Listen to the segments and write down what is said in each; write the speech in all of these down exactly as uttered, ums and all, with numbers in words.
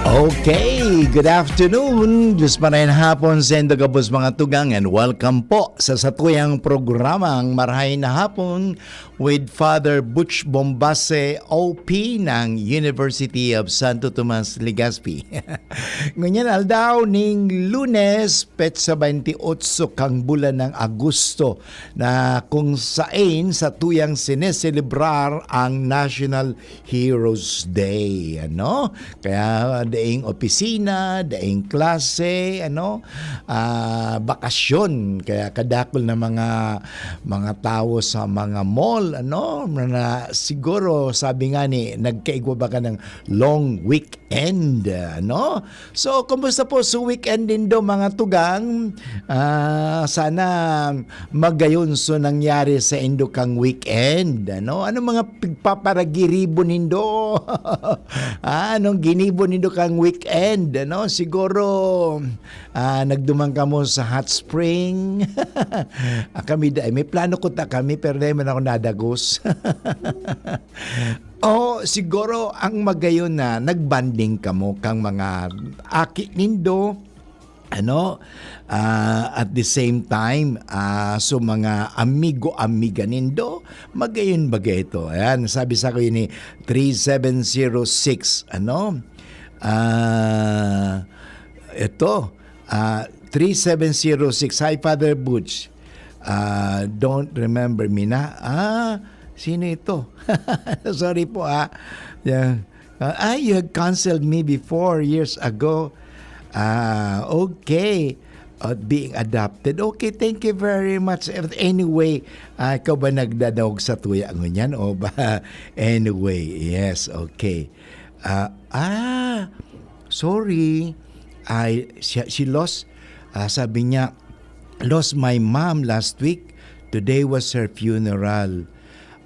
Okay, good afternoon. Diyos pa rin hapon sa indo gabos mga tugang, and welcome po sa satuyang programang Marahay na Hapon with Father Butch Bombase, O P ng University of Santo Tomas, Legazpi. Ngunyan aldaw ning Lunes, petsa twenty-eight kang bulan ng Agosto, na kung sain satuyang sineselebrar ang National Heroes Day, ano? Kaya daing opisina, daing klase, ano? Ah, bakasyon, kaya kadakol na mga, mga tawo sa mga mall, ano? Na siguro, sabi nga ni, nagkaigwa ba ka ng long weekend, ano? So, kumusta po sa weekend nindo, mga tugang? Ah, sana magayon so nangyari sa indo kang weekend, ano? Ano mga pigpaparagiribo nindo? Ah, anong ginibo nindo kang weekend, ano? Siguro, ah, nagduman kamo sa hot spring. Ah, kami da, may plano ko ta kami, pero dahil man ako nadagos. O siguro ang magayon na nagbanding kamo kang mga aki nindo, ano, ah, at the same time, ah, so mga amigo-amiga nindo, magayon bagay ito. Ayan, sabi sa ko yun ni three seven zero six, ano? Ah, ito, ah, three seven zero six. Hi, Father Butch. Ah, don't remember me na. Ah, sino ito? Sorry po, ah. Yeah. Ah, ah, you had counseled me before, years ago. Ah, okay. At being adopted. Okay, thank you very much. But anyway, ah, ikaw ba nagdadaog sa tuya ngunyan? O ba? Anyway, yes, okay. Ah, ah, sorry. I, she, she lost, ah, sabi niya, "Lost my mom last week. Today was her funeral.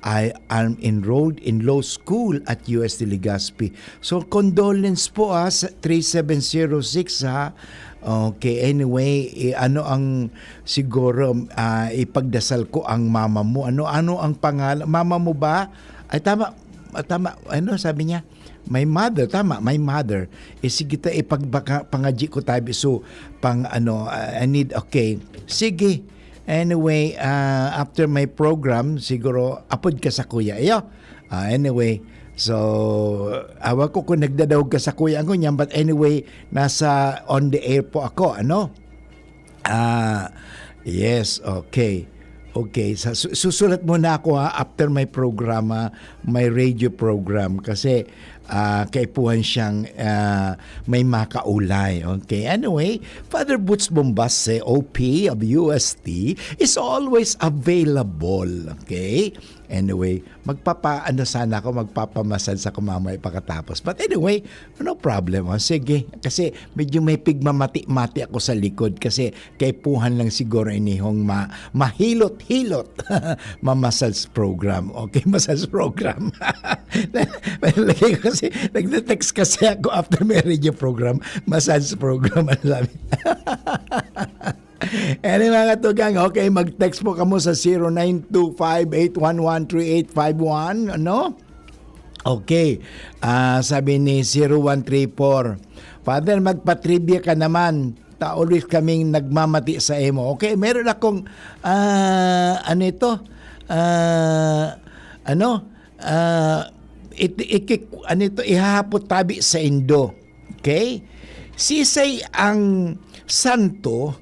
I am enrolled in law school at U S T Legazpi." So, condolence po, ah, sa three seven zero six, ha. Okay, anyway, eh, ano ang siguro, ah, ipagdasal ko ang mama mo? Ano, ano ang pangalan? Mama mo ba? Ay, tama. Ah, tama. Ano sabi niya? My mother, tama, my mother. Eh, sige ta, ipagbaka, pangadyi ko tabi. So, pang ano, ah, I need, okay. Sige. Anyway, ah, after my program, siguro, apod ka sa kuya. Iyo. Ah, anyway, so, awa ko kung nagdadaog ka sa kuya ako niyan, but anyway, nasa on the air po ako, ano? Ah, yes, okay. Okay, sa, su-, susulat muna ako ha, after my programa, my radio program, kasi, ah, kaipuhan siyang, ah, may makaulay. Okay, anyway, Father Boots Bombase, O P of U S T, is always available. Okay? Anyway, magpapa-, ano sana ako, magpapamassage ako mamaya pagkatapos. But anyway, no problem. Oh, sige, kasi medyo may pigmamati-mati ako sa likod kasi kaipuhan lang siguro inihong ma-, mahilot-hilot. Ma-massage program. Okay, massage program. Lagi ko kasi, nagte-text kasi ako after my radio program, massage program, ang sabi. Any mga tugang, okay, mag-text po kamo sa zero nine two five eight one one three eight five one, ano? Okay. Ah, sabi ni zero one three four, "Father, magpa-trivia ka naman. Ta always kaming nagmamati sa imo." Okay, meron akong, ah, ano ito? Ah, ano? Ah, it-, iki-, ano ito? Ihahapot tabi sa indo. Okay? Sisay ang santo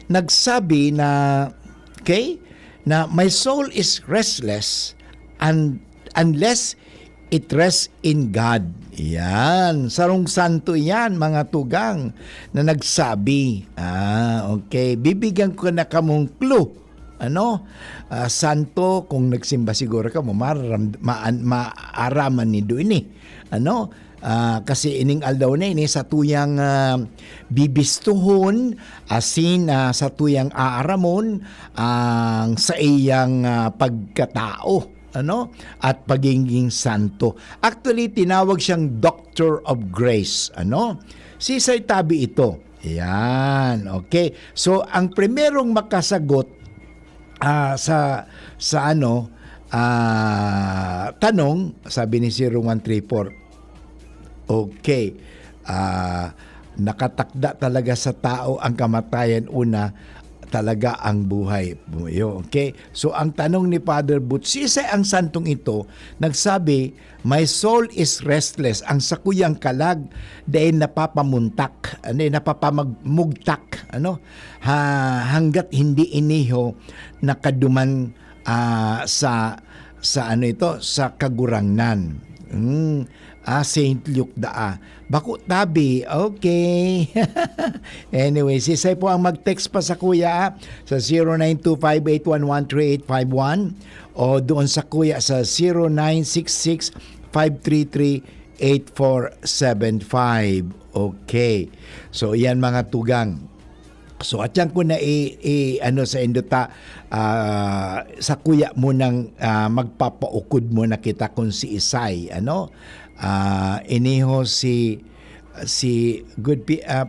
nagsabi na, okay, na, "My soul is restless and unless it rests in God." Yan. Sarong santo yan, mga tugang, na nagsabi. Ah, okay. Bibigyan ko na kamong clue. Ano? Ah, santo, kung nagsimba siguro ka, mo, maram-, maan-, maaraman nindo ini. Ano? Ah, kasi ining aldaw na ini, sa tuyang, ah, bibistuhon, asin, ah, sa tuyang aaramon, ang sa iyang, ah, pagkatao, ano? At pagiging santo. Actually, tinawag siyang Doctor of Grace, ano? Si Saitabi ito. Yan, okay. So, ang primerong makasagot, ah, sa, sa ano, ah, tanong, sabi ni zero one three four, okay. ah, nakatakda talaga sa tao ang kamatayan una, talaga ang buhay. Yo, okay? So, ang tanong ni Father Boots, siisay ang santong ito nagsabi, "My soul is restless." Ang sakuyang kalag dai napapamuntak, ano, eh, napapamagmugtak, ano, ha-, hanggat hindi iniho nakaduman, ah, sa, sa ano ito, sa Kagurangnan. Hmm. Ah, Saint Luke daa. Bako tabi. Okay. Anyway, siisay po ang mag-text pa sakuya, ah, sa zero nine two five eight one one three eight five one o doon sakuya sa zero nine six six five three three eight four seven five. Okay. So, yan mga tugang. So, atyan ko na i-, i-, ano sa indo ta, ah, sakuya munang, ah, magpapaukod muna kita kun siisay, ano? Ah, iniho si, si good pi-, ah,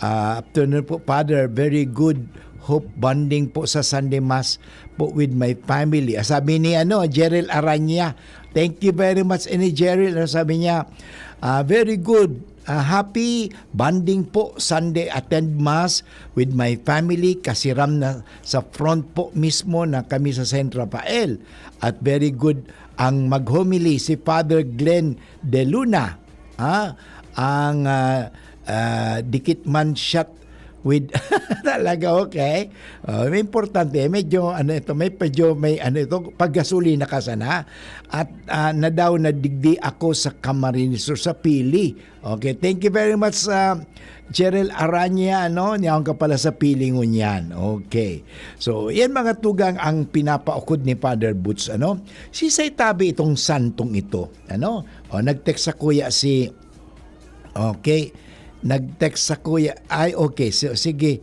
ah, afternoon po, Father. Very good. Hope bonding po sa Sunday Mass po with my family. Ah, sabi ni, ano, Jerel Aranya, "Thank you very much, ini Jerel." Ano sabi niya? Ah, very good. Ah, happy bonding po Sunday. Attend Mass with my family. Kasiram na sa front po mismo na kami sa Saint Rafael. At very good ang mag-homily, si Father Glenn De Luna. Ah, ang, ah, ah, dikit man shot with talaga, okay. Oh, may importante, medyo ano ito, may, medyo may ano ito, paggasolina ka sana. At, ah, na daw na digdi ako sa Camarines Sur, sa Pili. Okay, thank you very much, ah, Jerel Aranya, ano, niyaon ka pala sa Pili ngunyan. Okay. So, yan mga tugang ang pinapaukod ni Father Boots, ano. Siisay tabi itong santong ito, ano. O, nag-text sakuya si, okay, nag-text sakuya, ay, okay, so, sige.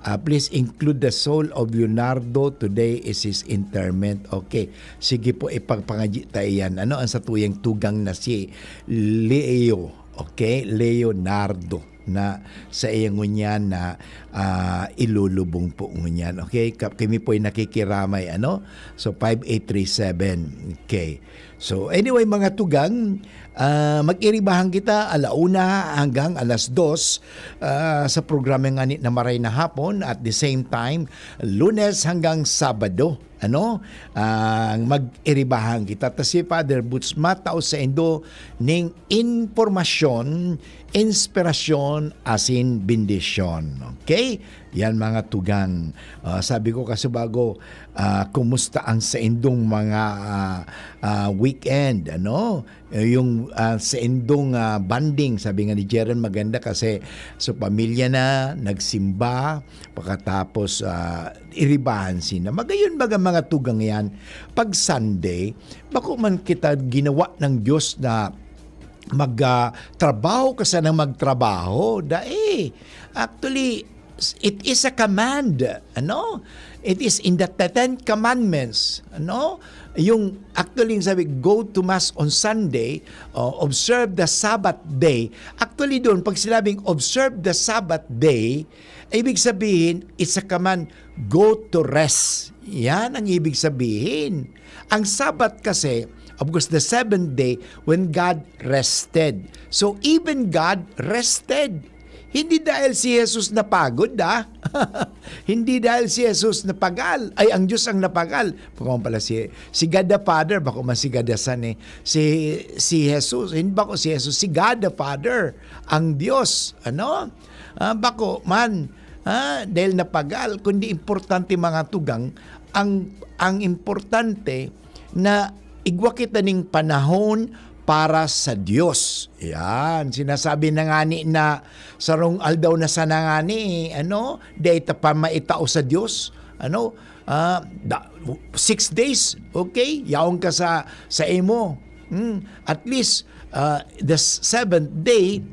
Ah, please include the soul of Leonardo. Today is his interment. Okay. Sige po, ipagpangadyi ta iyan. Ano ang satuyang tugang na si Leo? Okay, Leonardo na sa iya ngunyan na, ah, ilulubong po ngunyan. Okay, ka-, kami po'y nakikiramay, ano? So, five eight three seven. Okay. So, anyway, mga tugang, ah, mag-iribahan kita ala una hanggang alas dos, ah, sa programa ngani na Maray na Hapon. At the same time, Lunes hanggang Sabado, ano, ang mag-iribahan kita. Ta si Father Boots matao saindo ning impormasyon, inspirasyon, asin bendisyon. Okay? Yan, mga tugang. Ah, sabi ko kasi bago, ah, kumusta ang saindong mga, ah, ah, weekend, ano? Eh, yung, ah, saindong, ah, bonding, sabi nga ni Jeren, maganda kasi so pamilya na, nagsimba, pagkatapos, ah, iribahan sina. Magayon baga mga tugang yan, pag Sunday, bako man kita ginawa ng Diyos na mag, ah, trabaho ka sanang magtrabaho. Dai. Actually, it is a command, ano? It is in the Ten Commandments, ano? Yung, actually, yung sabi, "Go to Mass on Sunday," o, "Observe the Sabbath day." Actually, doon, pag sinabing, "Observe the Sabbath day," ibig sabihin, it's a command, "Go to rest." Yan ang ibig sabihin. Ang Sabbath kasi, of course, the seventh day when God rested. So, even God rested. Hindi dahil si Jesus napagod, ah. Hindi dahil si Jesus napagal. Ay, ang Diyos ang napagal. Bako man pala si, si God the Father, bako man si God the Son, eh. Si, si Jesus, hindi bako si Jesus, si God the Father, ang Diyos. Ano? Ah, bako man, ah, dahil napagal, kundi importante, mga tugang, ang, ang importante na igwa kita ning panahon para sa Diyos. Yan, sinasabi na ngani na sarong aldaw na sana ngani, ano, dai ta pa maitao sa Diyos. Ano, ah, da-, six days, okay? Yaon ka sa, sa imo. Hmm, at least, ah, the s-, seventh day,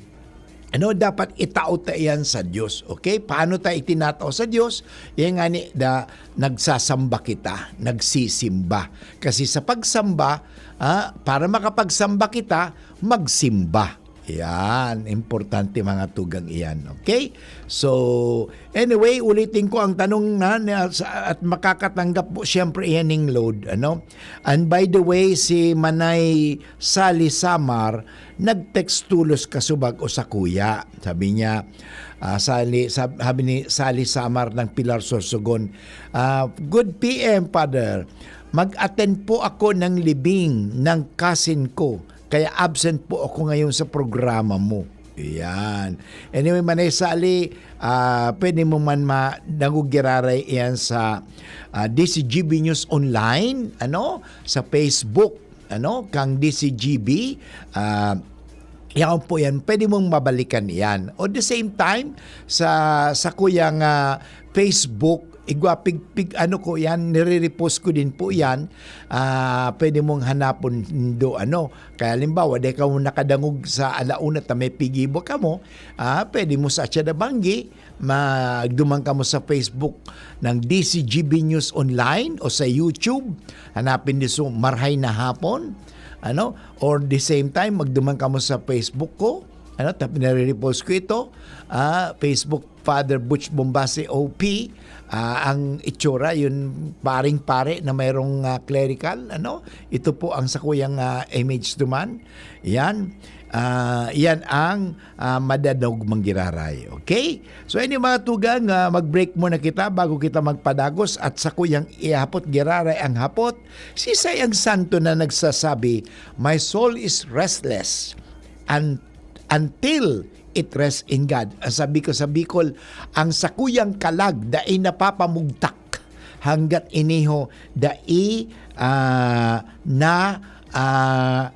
ano, dapat itao ta iyan sa Diyos. Okay? Paano ta itinatao sa Diyos? Yan nga ni, da, nagsasamba kita, nagsisimba. Kasi sa pagsamba, ah, para makapagsamba kita, magsimba. Yan, importante mga tugang iyan. Okay? So, anyway, ulitin ko ang tanong na, na sa- at makakatanggap po siyempre iyan ng load, ano? And by the way, si Manay Sally Samar nag-text tulos kasubag o sa kuya. Sabi niya, ah, Sally, sab- sabi ni Sally Samar ng Pilar Sorsogon, ah, "Good P M, Father. Mag-attend po ako ng libing ng cousin ko. Kaya absent po ako ngayon sa programa mo." Yan. Anyway, Manay Sally, ah, pwede mo man madangog giraray iyan sa, ah, D C G B News Online, ano, sa Facebook, ano, kang D C G B, ah, yan po yan. Pwede mong mabalikan yan. O the same time, sa, sa kuyang, ah, Facebook, igwa pig, pig, ano ko yan, nire-repost ko din po yan. Ah, pwede mong hanapon do, ano. Kaya halimbawa, di ka mo nakadangog sa alauna ta may pigibo ka mo, ah, pwede mo sa Atya Nabanggi, magduman ka mo sa Facebook ng D C G B News Online o sa YouTube. Hanapin di so Marhay na Hapon, ano, or the same time, magduman ka mo sa Facebook ko, ano, tap-, nare-repost ko ito, ah, Facebook Father Butch Bombase O P, ah, ang itsura, yun, paring-pare na mayroong, ah, clerical, ano, ito po ang sakuyang, ah, image duman. Yan. Ah, yan ang, ah, madadangog man giraray. Okay? So, ini mga tugang, ah, mag-break muna kita bago kita magpadagos at sakuyang ihapot giraray ang hapot. Sisay ang santo na nagsasabi, "My soul is restless and until it rests in God." Ang sabi ko sa Bicol, ang sakuyang kalag dai napapamugtak hanggat iniho dai, ah, na, ah,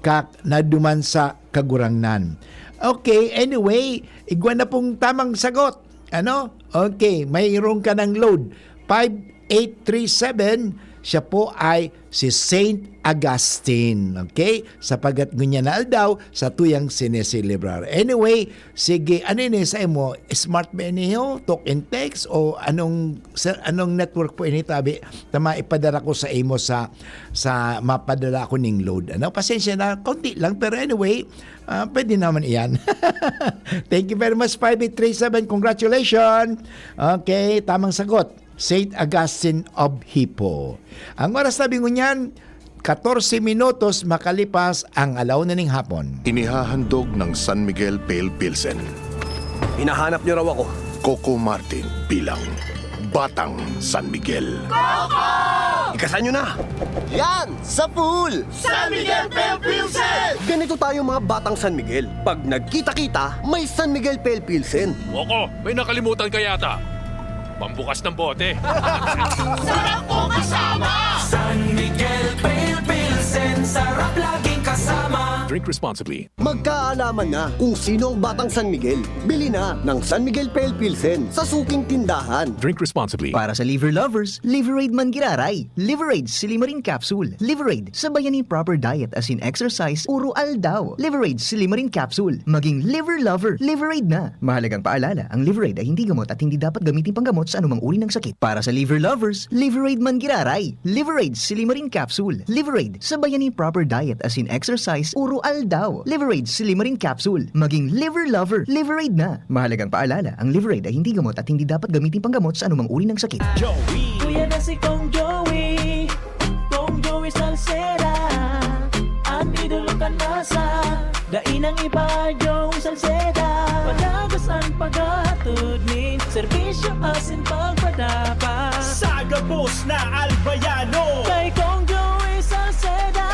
ka-, naduman sa Kagurangnan. Okay, anyway, igwa na pong tamang sagot. Ano? Okay, mayroon ka ng load. Five eight three seven, siya po ay si Saint Augustine. Okay? Sapagkat ngunyan na aldaw, sa tuyang sineselebrar. Anyway, sige, ano ini sa imo? Smart ba ini, ho? Talk and text? O anong, sa, anong network po ini, tabi? Tama, ipadara ko sa imo sa, sa mapadala ako ning load. Ano? Pasensya na, konti lang. Pero anyway, ah, pwede naman iyan. Thank you very much, five eight three seven. Congratulations! Okay, tamang sagot. Saint Augustine of Hippo. Ang oras, sabi ngunyan, katorse minutos makalipas ang alauna ning hapon. Inihahandog ng San Miguel Pale Pilsen. Hinahanap niyo raw ako. Coco Martin bilang Batang San Miguel. Ikasan niyo na! Yan! Sa pool! San Miguel Pale Pilsen! Ganito tayo, mga Batang San Miguel. Pag nagkita-kita, may San Miguel Pale Pilsen. Coco, may nakalimutan ka yata. Pambukas ng bote. Sarap ko kasama! San Miguel Pale Pilsen, sarap laging kasama. Drink responsibly. Magkaalaman na kung sino ang Batang San Miguel. Bili na ng San Miguel Pale Pilsen sa suking tindahan. Drink responsibly. Para sa liver lovers, Liverade man giraray. Liverade Silimarin Capsule. Liverade, sabayan ni proper diet as in exercise, uro aldaw. Liverade Silimarin Capsule. Maging liver lover, Liverade na. Mahalagang paalala, ang Liverade ay hindi gamot at hindi dapat gamitin panggamot sa anumang uri ng sakit. Para sa liver lovers, Liverade man giraray. Liverade Silimarin Capsule. Liverade, sabayan ni proper diet as in exercise, uro aldaw. Liverade Silimarin Capsule. Maging liver lover, Liverade na. Mahalagang paalala, ang Liverade ay hindi gamot at hindi dapat gamitin panggamot sa anumang uri ng sakit. Joey. Kuya na si Kong Joey, Kong Joey Salceda, ang idolo kan masa. Dai nang iba, Joey Salceda. Padagos ang paghatod nin serbisyo asin pagpadapat. Sa gabos na Albayano. Kay Kong Joey Salceda.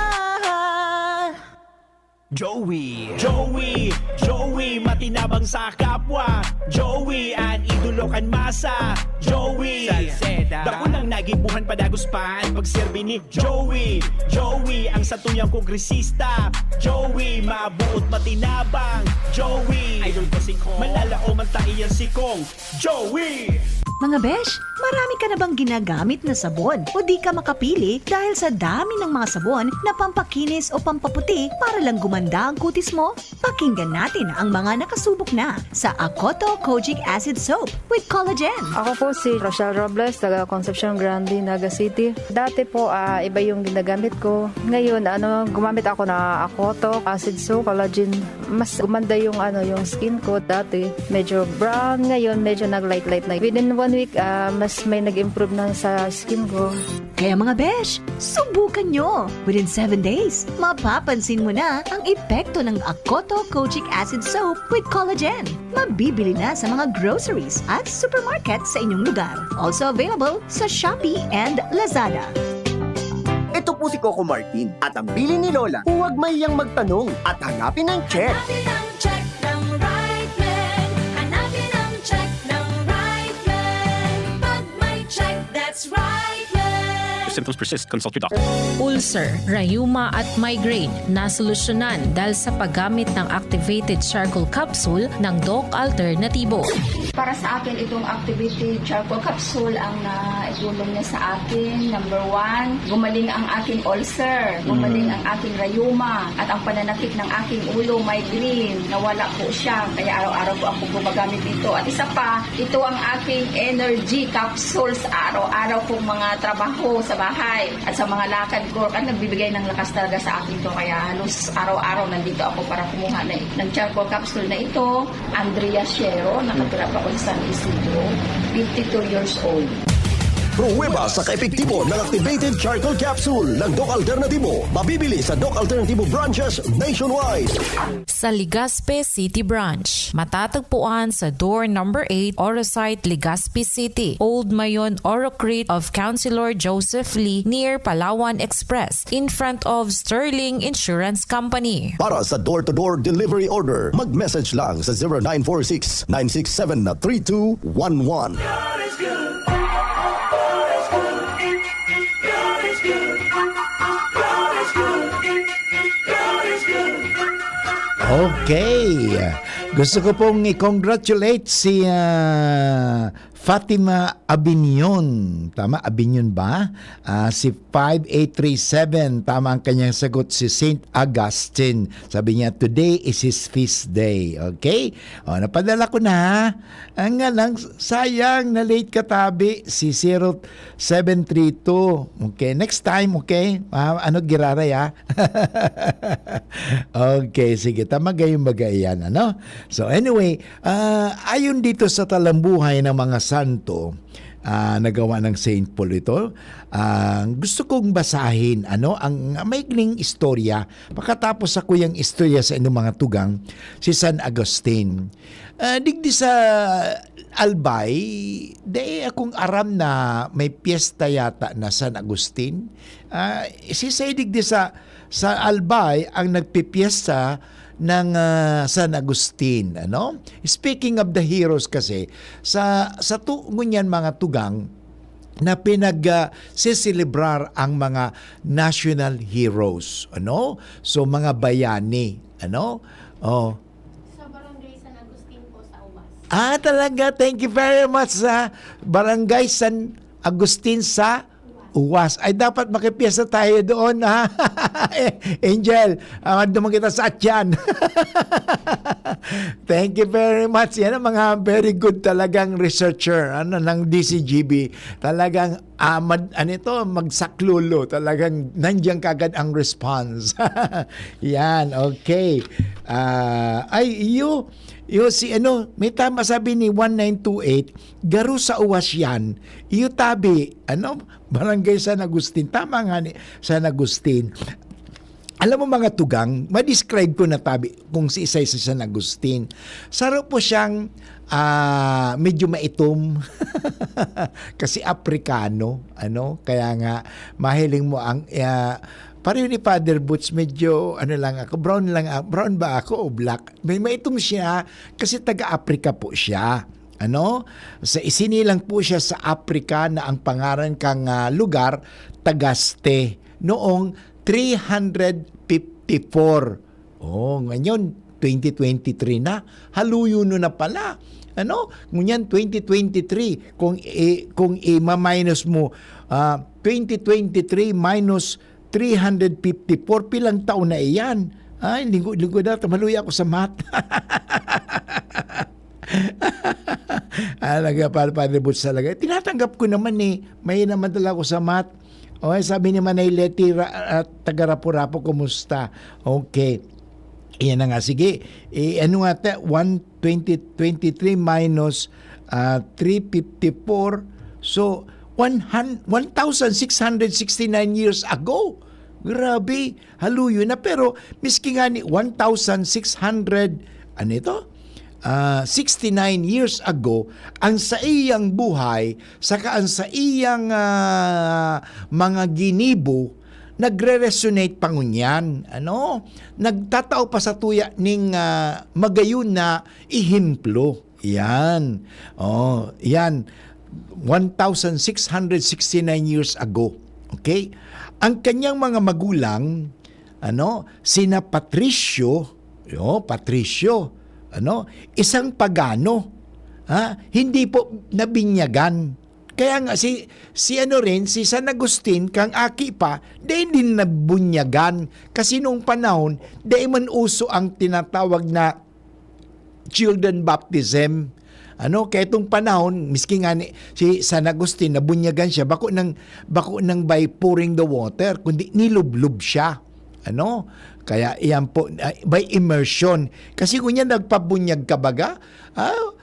Joey. Joey, Joey, matinabang sa kapwa. Joey, an idolo kan masa. Joey. Salceda. Dakulang nagibuhan, padagos pa an pagserbi ni Joey. Joey, ang satuyang kongresista. Joey, mabuot, matinabang. Joey. Idol ko si Kong. Manlalaoman ta iyan si Kong. Joey. Mga besh, marami ka na bang ginagamit na sabon o di ka makapili dahil sa dami ng mga sabon na pampakinis o pampaputi para lang gumanda ang kutis mo? Pakinggan natin ang mga nakasubok na sa Akoto Kojic Acid Soap with Collagen. Ako po si Rochelle Robles, taga Concepcion Grande, Naga City. Dati po, ah, iba yung ginagamit ko. Ngayon, ano, gumamit ako na Akoto, acid soap, collagen. Mas gumanda yung, ano, yung skin ko. Dati, medyo brown. Ngayon, medyo nag-light-light na. Within one week, ah, mas may nag-improve na sa skin ko. Kaya mga besh, subukan nyo! Within seven days, mapapansin mo na ang epekto ng Akoto Kojic Acid Soap with Collagen. Mabibili na sa mga groceries at supermarket sa inyong lugar. Also available sa Shopee and Lazada. Ito po si Coco Martin at ang bilin ni Lola, huwag mahiyang magtanong at hanapin ang check. Hanapin ang check ng right man. Hanapin ang check ng right man. Pag may check, that's right man. If symptoms persist, consult your doctor. Ulcer, rayuma at migraine, nasolusyonan dahil sa paggamit ng activated charcoal capsule ng Doc Alternatibo. Para sa akin, itong activated charcoal capsule ang naitulong niya sa akin. Number one, gumaling ang aking ulcer, gumaling ang aking rayuma, at ang pananakit ng aking ulo, migraine, nawala po siya. Kaya araw-araw po ako gumagamit dito. At isa pa, ito ang aking energy capsules. Araw-araw pong mga trabaho sa bahay at sa mga lakad ko, at nagbibigay ng lakas talaga sa akin to. Kaya halos araw-araw nandito ako para kumuha na, ng charcoal capsule na ito. Andrea Shero, nakatira pa ako sa San Isidro, fifty-two years old. Pruweba sa kaepektibo ng activated charcoal capsule ng Doc Alternatibo. Mabibili sa Doc Alternatibo branches nationwide. Sa Legazpi City Branch, matatagpuan sa door number eight, Orosite, Legazpi City, Old Mayon, Oro Crete of Councilor Joseph Lee, near Palawan Express, in front of Sterling Insurance Company. Para sa door-to-door delivery order, mag-message lang sa zero nine four six, nine six seven, three two one one. Okay. Gusto ko pong i-congratulate si ah, Fatima Abinion. Tama, Abinion ba? Ah, si five eight three seven. Tama ang kanyang sagot, si Saint Augustine. Sabi niya, "Today is his feast day." Okay? O, napadala ko na, ha? Ang nga lang, sayang, na-late ka, tabi. Si zero seven three two. Okay, next time, okay? Ah, ano, giraray, ha? Okay, sige. Tama gayong bagay yan, ano? So anyway, ah, ayon dito sa talambuhay ng mga santo, ah, nagawa ng Saint Paul ito, ah, gusto kong basahin, ano, ang maikling istorya. Pakatapos sa kuyang istorya sa inyong mga tugang, si San Agustin. Ah, digdi sa Albay, dai akong aram na may piyesta yata na San Agustin. Ah, si digdi sa, sa Albay ang nagpipiyesta ng ah, San Agustin, ano? Speaking of the heroes kasi, sa, sa tugon niyan mga tugang, na pinag ah, seselebrar ang mga national heroes, ano? So, mga bayani, ano? Oh. Sa Barangay San Agustin po sa Uwas. Ah, talaga. Thank you very much sa Barangay San Agustin sa Uwas. Ay, dapat makipiyesta tayo doon, ha? Angel, ah, duman kita sa Atyan. Thank you very much. Yan ang mga very good talagang researcher, ano, ng D C G B. Talagang, ah, mad, ano ito, magsaklolo. Talagang nandiyan kagad ang response. Yan, okay. Ah, ay, iyo, iyo si ano, may tama sabi ni one nine two eight, garo sa Uwas yan. Iyo tabi, ano, Barangay San Agustin. Tama nga ni San Agustin. Alam mo mga tugang, ma-describe ko na tabi kung si isay si San Agustin. Saro po siyang ah, medyo maitom. Kasi Aprikano, ano? Kaya nga, mahiling mo ang, ah, pareho ni Father Boots, medyo, ano lang ako, brown lang, ah, brown ba ako o black? May maitom siya kasi taga-Africa po siya. Ano? Sa isinilang po siya sa Africa na ang pangaran kang ah, lugar, Tagaste, noong three hundred fifty-four. Oh, ngayon, twenty twenty-three na. Haluyo no na pala. Ano? Ngunyan, twenty twenty-three, kung i-, kung i-minus mo, ah, twenty twenty-three minus three hundred fifty-four, pilang taon na iyan? Ay, linggo-linggo na, maluya ako sa math. Ah, nagpapalibot talaga. Tinatanggap ko naman eh. May naman talaga ako sa math. Okay, sabi ni Manay Leti, ra-, ah, taga Rapu-Rapu, kumusta? Okay. Iyan na nga, sige. Eh, ano nga ta-, one twenty, twenty-three minus, ah, three fifty-four. So, one hundred, one thousand six hundred sixty-nine years ago. Grabe, haluyo na. Pero, miski nga ni one thousand six hundred, ano ito? Ah, sixty-nine years ago, ang saiyang buhay, saka ang saiyang, ah, mga ginibo, nagre-resonate pa ngunyan, ano? Nagtatao pa sa tuya ning, ah, magayon na ehemplo. Yan. Oh, yan. One thousand six hundred sixty-nine years ago. Okay? Ang kanyang mga magulang, ano, sina Patricio, yo, Patricio, ano, isang pagano, ha? Hindi po nabinyagan. Kaya nga si, si ano rin, si San Agustin, kang aki pa, dai din nabunyagan. Kasi noong panahon, dai man uso ang tinatawag na children baptism. Ano, kaya itong panahon, miski nga ni, si San Agustin, nabunyagan siya, bako nang, bako nang by pouring the water, kundi nilublob siya. Ano? Kaya iyan po, ah, by immersion. Kasi kung yan nagpabunyag ka baga, ah,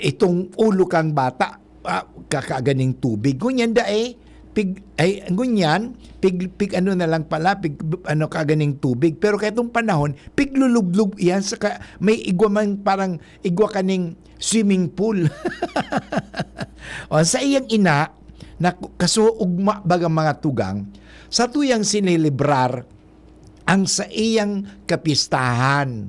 itong ulo kang bata, ah, kakaganing tubig. Ngunyan dai, pig, ay, ngunyan, pig, pig ano na lang pala, pig, ano, kaganing tubig. Pero kaya itong panahon, piglulublob iyan, saka may igwa man, parang igwa kaning swimming pool. O, sa iyang ina, na kasuugma baga mga tugang, sa tuyang sinelebrar ang saiyang kapistahan.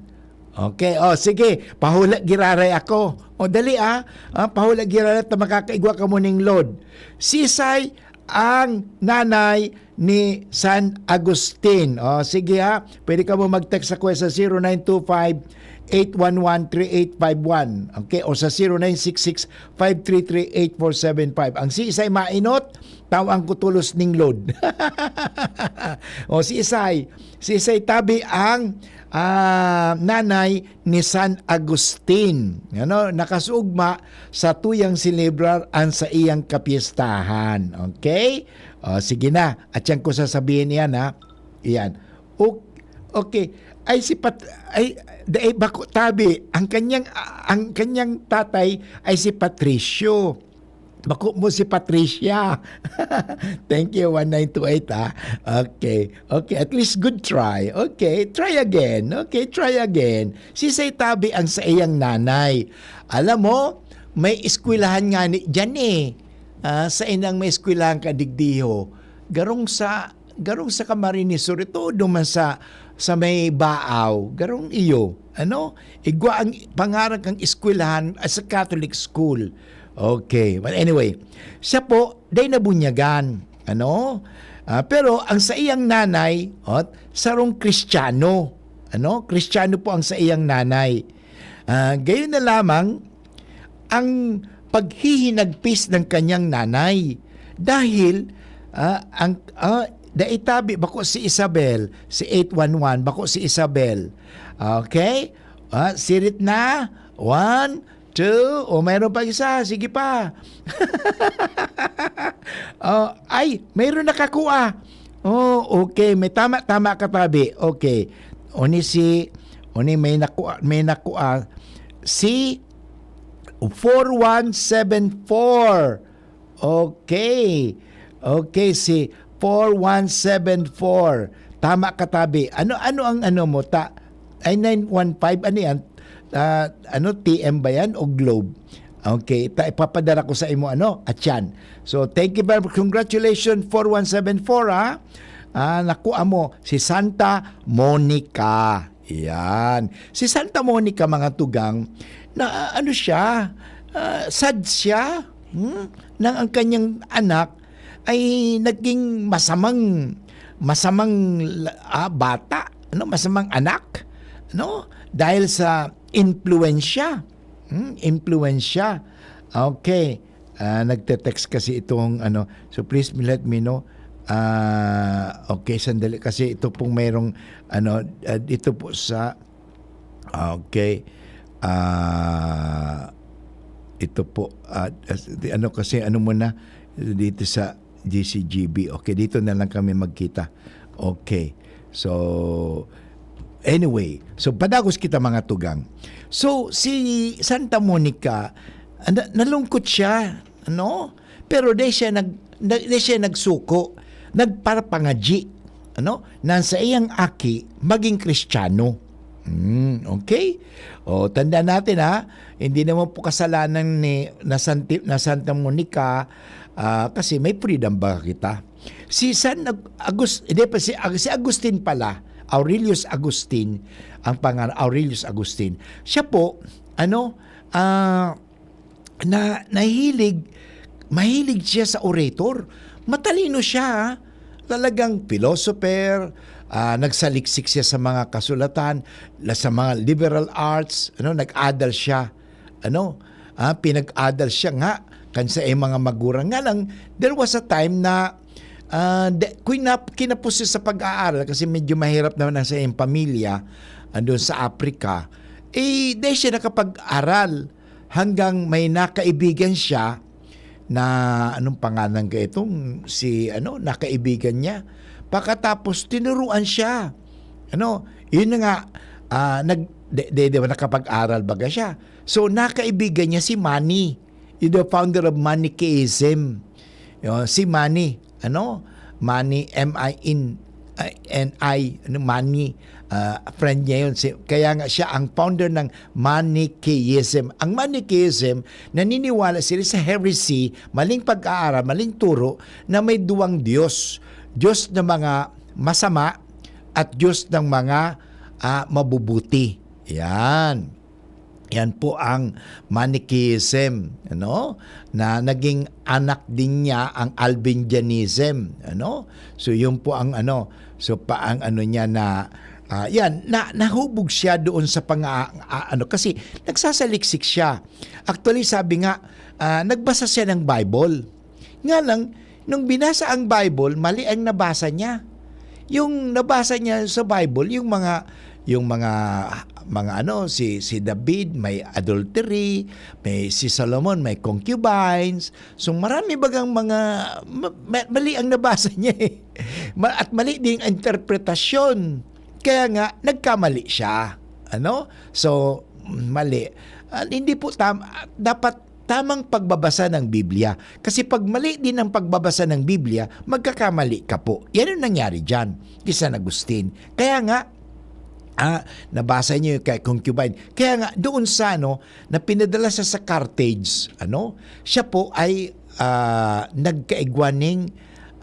Okay, o sige, pahula giraray ako. O dali ah, ah pahula giraray ta makakaigwa ka mo ning load. Sisay ang nanay ni San Agustin? O sige ha, pwede ka mo mag-text ako sa zero nine two five, eight one one, three eight five one. Okay, o sa zero nine six six, five three three, eight four seven five. Ang sisay mainot, tawan ko tolos ning load. O si Isay, si Isay tabi ang, ah, nanay ni San Agustin. Ano, nakasugma sa tuyang selebrar an saiyang kapistahan. Okay? O, sige na. At yan ko sasabihin iyan, ha? Iyan. O-, okay. Ay, si Pat-, ay, dai, bako tabi. Ang kanyang, ang kanyang tatay ay si Patricio. Bako mo si Patricia. Thank you, one nine two eight, ah. Okay. Okay, at least good try. Okay, try again. Okay, try again. Si Say Tabi ang saiyang nanay. Alam mo, may eskwelahan nga ni diyan eh. Ah, sa inang may eskwelahan ka digdiho. Garong sa, garong sa Camarines Sur, ito duman sa, sa may Baaw. Garong iyo. Ano? Igwa ang pangaran kang eskwelahan as a Catholic school. Okay. Well, anyway, siya po, dai nabunyagan. Ano? Ah, pero ang saiyang nanay, ot, sarong Kristiyano. Ano? Kristiyano po ang saiyang nanay. Ah, gayon na lamang ang paghihinagpis ng kanyang nanay. Dahil, ah, ang, ah, dai tabi, bako si Isabel, si eight one one, bako si Isabel. Okay? Ah, sirit na. One, two. O, mayroon pa isa. Sige pa. Oh, ay, mayroon nakakua. Oh, okay. May tama, tama ka, tabi. Okay. Oni si, oni may nakua, may nakua. Si four one seven four. Okay. Okay, si four one seven four. Tama ka, tabi. Ano, ano ang ano mo? Ta-, ay, nine one five, ano yan? Ah, ano, T M ba yan o Globe? Okay, ta-, ipapadara ko sa imo, ano, at yan. So, thank you very much. Congratulations, four one seven four, ha? Ah, nakuha mo, si Santa Monica. Yan. Si Santa Monica, mga tugang, na, ano siya, ah, sad siya, hmm? Nang ang kanyang anak ay naging masamang, masamang, ah, bata, ano, masamang anak. no? Dahil sa impluwensya. Hmm, impluwensya. Okay. Ah, nagte-text kasi itong ano, so please let me know. Ah, okay, sandali kasi ito pong mayroong ano, ah, dito po sa, ah, okay. Ah, ito po, ah, as- di- ano kasi, ano muna, dito sa G C G B. Okay, dito na lang kami magkita. Okay. So, anyway, so padagos kita, mga tugang. So, si Santa Monica, na- nalungkot siya, ano? Pero di siya nag na- di siya nagsuko, nagparapangadyi, ano? Nang sa iyang aki maging Kristiyano. Hmm, okay? O, tandaan natin, ha, hindi naman po kasalanan ni na Santi, na Santa Monica, ah, kasi may freedom ba kita? Si San Ag- Agus, hindi pa si Ag- si Agustin pala, Aurelius Agustin ang pangalan, Aurelius Agustin. Siya po, ano, ah, na nahilig, mahilig siya sa orator. Matalino siya, ha? Talagang philosopher, ah, nagsaliksik siya sa mga kasulatan, la- sa mga liberal arts, ano, nag-adal siya, ano, ah, pinag-adal siya nga kan sa iyang mga magurang. Nga lang, there was a time na, ah, de- kinap- kinapos siya sa pag-aaral kasi medyo mahirap naman ang sa iyang pamilya andun sa Africa. Eh, di siya nakapag-aral hanggang may nakaibigan siya na, anong pangalan ka itong si, ano, nakaibigan niya. Pagkatapos, tinuruan siya. Ano, yun na nga, ah, nag, de, de, de, nakapag-aral baga siya. So, nakaibigan niya si Mani, yung the founder of Manichaeism. Yun, si Mani, ano, Mani, M I N, I N I, ano, Mani, ah, friend niya yun. Si, kaya nga siya ang founder ng Manichaeism. Ang Manichaeism, naniniwala sila sa heresy, maling pag-aaral, maling turo na may duwang Diyos. Diyos ng mga masama at Diyos ng mga, ah, mabubuti. Yan. Yan po ang Manichaeism, ano, na naging anak din niya ang Albigensianism, ano. So, yun po ang ano, so pa ang ano niya na, ah, yan, na, nahubog siya doon sa pang, ah, ah, ano, kasi nagsasaliksik siya. Actually, sabi nga, ah, nagbasa siya ng Bible. Nga lang, nung binasa ang Bible, mali ang nabasa niya. Yung nabasa niya sa Bible, yung mga, yung mga, mga ano, si, si David may adultery, may, si Solomon may concubines. So, marami bagang mga ma- ma- mali ang nabasa niya, eh. Ma- at mali din ang interpretasyon. Kaya nga, nagkamali siya. Ano? So, mali. Ah, hindi po tam- dapat tamang pagbabasa ng Biblia. Kasi pag mali din ang pagbabasa ng Biblia, magkakamali ka po. Yan ang nangyari diyan kay San Agustin. Kaya nga, ah, nabasa niyo yung kay concubine. Kaya nga, doon sa, ano, na pinadala siya sa Carthage, ano, siya po ay, ah, nagkaigwa ning,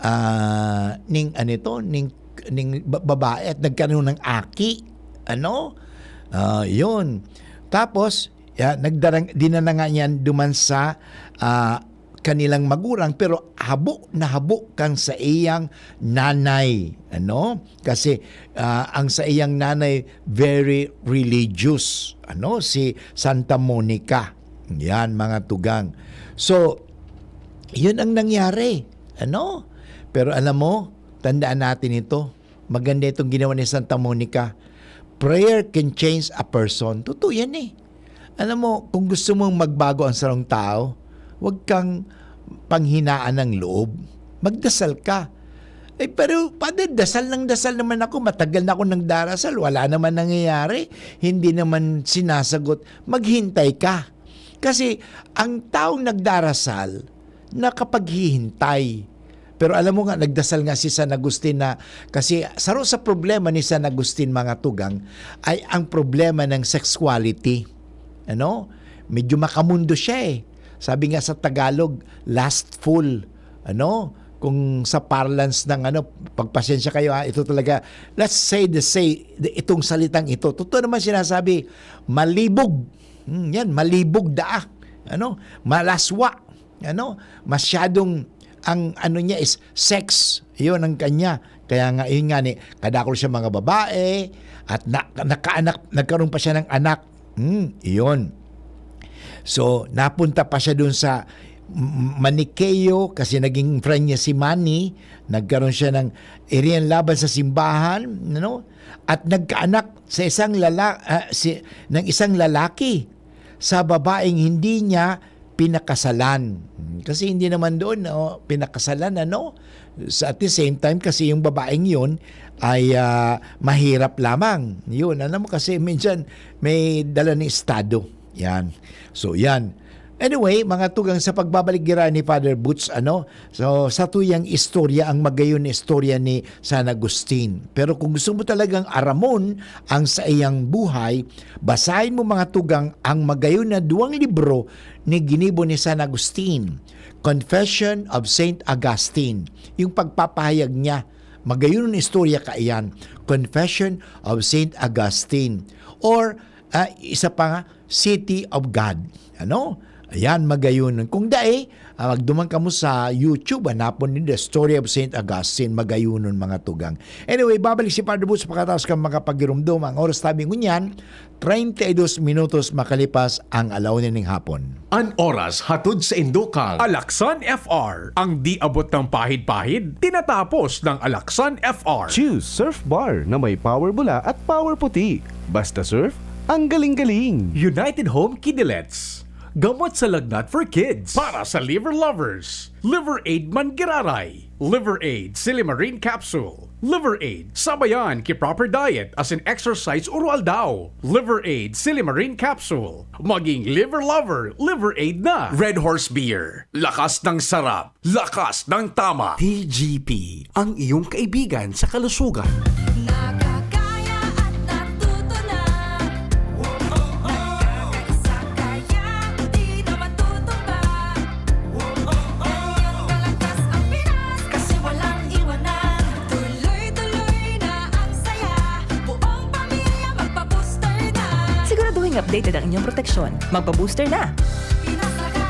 ah, ning, ano ito, ning, ning ba- babae at nagkaroon ng aki. Ano? Ah, yun. Tapos, ya, nagdarang, dinala nga niyan duman sa, ah, kanilang magurang, pero habo na habo kan sa iyang nanay, ano? Kasi, ah, ang sa iyang nanay, very religious, ano? Si Santa Monica. Yan, mga tugang. So, yun ang nangyari, ano? Pero alam mo, tandaan natin ito. Maganda itong ginawa ni Santa Monica. Prayer can change a person. Totoo yan, eh. Alam mo, kung gusto mong magbago ang sarong tao, huwag kang panghinaan ng loob. Magdasal ka. Eh, pero, Father, dasal ng dasal naman ako. Matagal na ako nagdarasal. Wala naman nangyayari. Hindi naman sinasagot. Maghintay ka. Kasi, ang taong nagdarasal, nakapaghihintay. Pero alam mo nga, nagdasal nga si San Agustin na, kasi saro sa problema ni San Agustin, mga tugang, ay ang problema ng sexuality. Ano? Medyo makamundo siya, eh. Sabi nga sa Tagalog, lustful. Ano? Kung sa parlance ng ano, pagpasensya kayo, ha, ito talaga, let's say the say, the- itong salitang ito. Totoo naman sinasabi, malibog. Hmm, yan, malibog daa. Ano? Malaswa. Ano? Masyadong, ang ano niya is sex. Yun ang kanya. Kaya nga, yun nga ni, kadakol siya mga babae, at na, nakaanak, nagkaroon pa siya ng anak. Hmm, iyon. So, napunta pa siya dun sa M-, Maniqueo kasi naging friend niya si Manny. Nagkaroon siya ng iriyan laban sa simbahan, ano? At nagkaanak sa isang lala-, ah, si, ng isang lalaki sa babaeng hindi niya pinakasalan. Hmm, kasi hindi naman doon, no, pinakasalan, ano? Sa, at the same time, kasi yung babaeng yun ay, ah, mahirap lamang. Yun, alam mo kasi minsan may dala ng estado. Yan. So, yan. Anyway, mga tugang, sa pagbabalik gira ni Father Boots, ano? So, sa tuyang istorya, ang magayon na istorya ni San Agustin. Pero kung gusto mo talagang aramon ang sa iyang buhay, basahin mo, mga tugang, ang magayon na duwang libro ni ginibo ni San Agustin, Confession of Saint Augustine. Yung pagpapahayag niya, magayon na istorya kaiyan, Confession of Saint Augustine. Or, ah, isa pa nga, City of God. Ano? Ayan, magayon. Kung dai, ah, magduman kamo sa YouTube, hanapon nindo The Story of Saint Augustine, magayonon, mga tugang. Anyway, babalik si Father Boots pakataos kan mga pagirumdom. Ang oras tabi ngunyan, treinta y dos minutos makalipas ang alaw na ning hapon. An oras hatod sa indukan. Alaksan F R, ang di abot ng pahid-pahid, tinatapos ng Alaksan F R. Choose Surf Bar na may power bula at power puti. Basta surf, ang galing-galing. United Home Kidilets. Gamot sa lagnat for kids. Para sa liver lovers, Liver Aid Manggiraray, Liver Aid Silimarin Capsule, Liver Aid sabayan ki proper diet as in exercise uro-aldaw, Liver Aid Silimarin Capsule. Maging liver lover, Liver Aid na. Red Horse Beer, lakas ng sarap, lakas ng tama. T G P, ang iyong kaibigan sa kalusugan. Nakakaya at natuto na. Nakakaisa kaya di na matutumba. Ganyan kalangkas ang Pinas kasi walang iwanan. Tuloy-tuloy na ang saya. Buong pamilya magpa-booster na. Siguraduhin updated ang inyong proteksyon. Magpa-booster na. Pinas lakas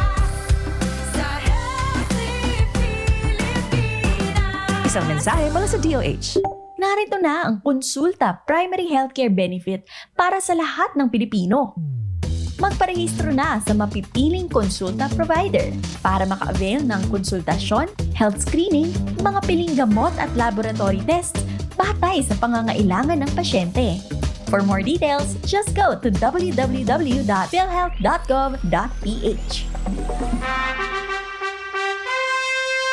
sa Healthy Pilipinas. Isang mensahe mula sa D O H. Narito na ang Konsulta Primary Healthcare Benefit para sa lahat ng Pilipino. Magparehistro na sa mapipiling konsulta provider para maka-avail ng konsultasyon, health screening, mga piling gamot at laboratory tests batay sa pangangailangan ng pasyente. For more details, just go to w w w dot philhealth dot gov dot p h.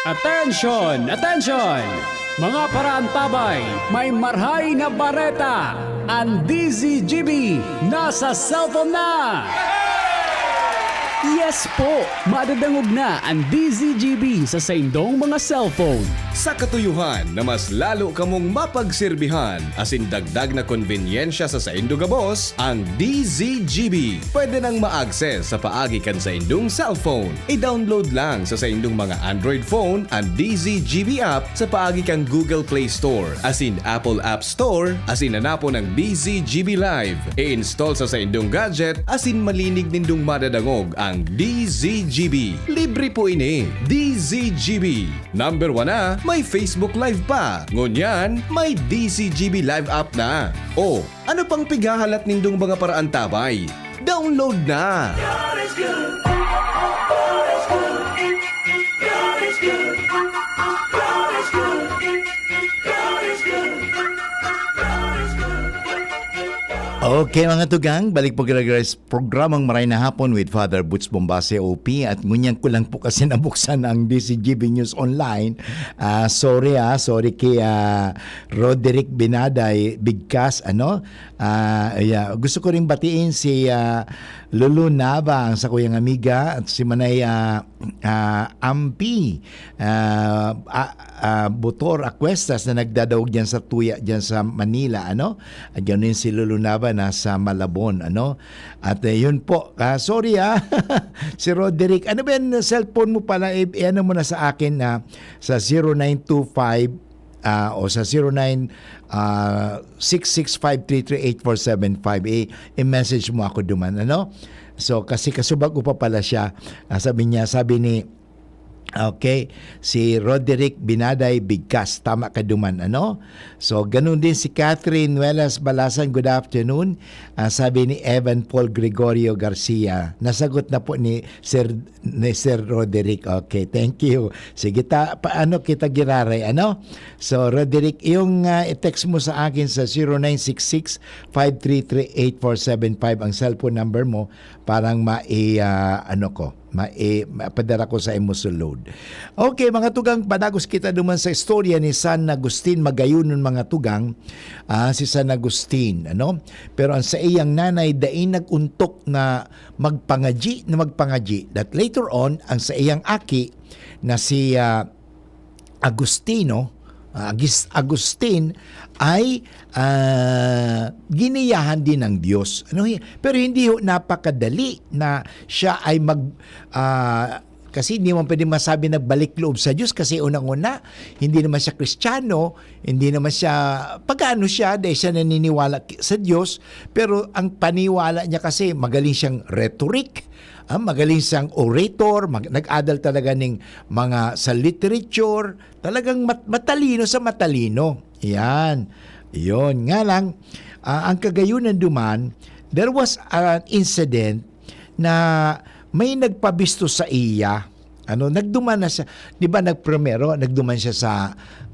Attention! Attention! Mga paraantabay, may marhay na bareta! Ang D Z G B nasa cellphone na! Yes po! Madadangog na ang D Z G B sa saindong mga cellphone. Sa katuyohan na mas lalo kamong mapagserbihan asin dagdag na konbenyensya sa saindo gabos, ang D Z G B pwede nang ma-access sa paagi kan saindong cellphone. I-download lang sa saindong mga Android phone ang D Z G B app sa paagi kan Google Play Store asin Apple App Store asin hanapon ang D Z G B Live. I-install sa saindong gadget asin malinig nindong madadangog ang D Z G B. Libre po ini. D Z G B. Number one na, may Facebook Live pa. Ngunyan, may D Z G B Live app na. O, ano pang pighahalat nindong mga paraantabay? Download na! God is good. God is good. God is good. God is good. God is good. God is good. Okay, mga tugang, balik po kita sa programang Maray na Hapon with Father Boots Bombase, O P. At ngunyan ko lang po kasi nabuksan ang D Z G B News Online. Ah, sorry, ah, sorry kay, ah, Roderick Binaday Bigkas, ano? Ah, yeah, gusto ko ring batiin si, ah, Lulu Nava, ang sakuyang amiga, at si Manay, ah, ah, Ampi, ah, ah, ah, Butor Acuestas na nagdadaog diyan sa tuya, diyan sa Manila, ano? At ganun si Lulu Nava, nasa Malabon, ano? At, eh, yun po. Ah, sorry, ah. Si Roderick, ano ba yan? Cellphone mo pala, i-, i-ano mo na sa akin, ah, sa zero nine two five, ah, o sa zero nine, ah, six six five three three eight four seven five. I-, i-message mo ako duman, ano? So, kasi kasubag ko pa pala siya. Ah, sabi niya, sabi ni, Okay, si Roderick Binaday Bigkas, tama ka duman, ano? So, ganun din si Catherine Nuelas Balasan, good afternoon. Ah, sabi ni Evan Paul Gregorio Garcia, nasagot na po ni Sir, ni Sir Roderick. Okay, thank you. Sige, ta, paano kita giraray, ano? So, Roderick, yung, ah, i-text mo sa akin sa zero nine six six, five three three, eight four seven five ang cellphone number mo, parang mai, ah, ano ko, mai, mapadara ko sa imo sulod. Okay, mga tugang, padagos kita duman sa istorya ni San Agustin. Magayonon, mga tugang, ah, si San Agustin, ano? Pero ang saiyang nanay dai nag-untok na magpangadyi, na magpangadyi. That later on, ang saiyang aki na si, ah, Agustino, ah, Agis-, Agustin ay, ah, giniyahan din ng Diyos. Ano hi-, pero hindi ho napakadali na siya ay mag, ah, kasi hindi man pwede masabi nagbalik loob sa Diyos kasi unang-una, hindi naman siya Kristiyano, hindi naman siya, pagano siya, dahil siya naniniwala ki-, sa Diyos, pero ang paniwala niya kasi magaling siyang rhetoric, ah, magaling siyang orator, mag-, nag-adal talaga ning mga sa literature, talagang mat-, matalino sa matalino. Yan. Yun. Nga lang, ah, ang kagayunan duman, there was an incident na may nagpabisto sa iya. Ano, nagduman na siya, 'di ba, nagprimero, nagduman siya sa,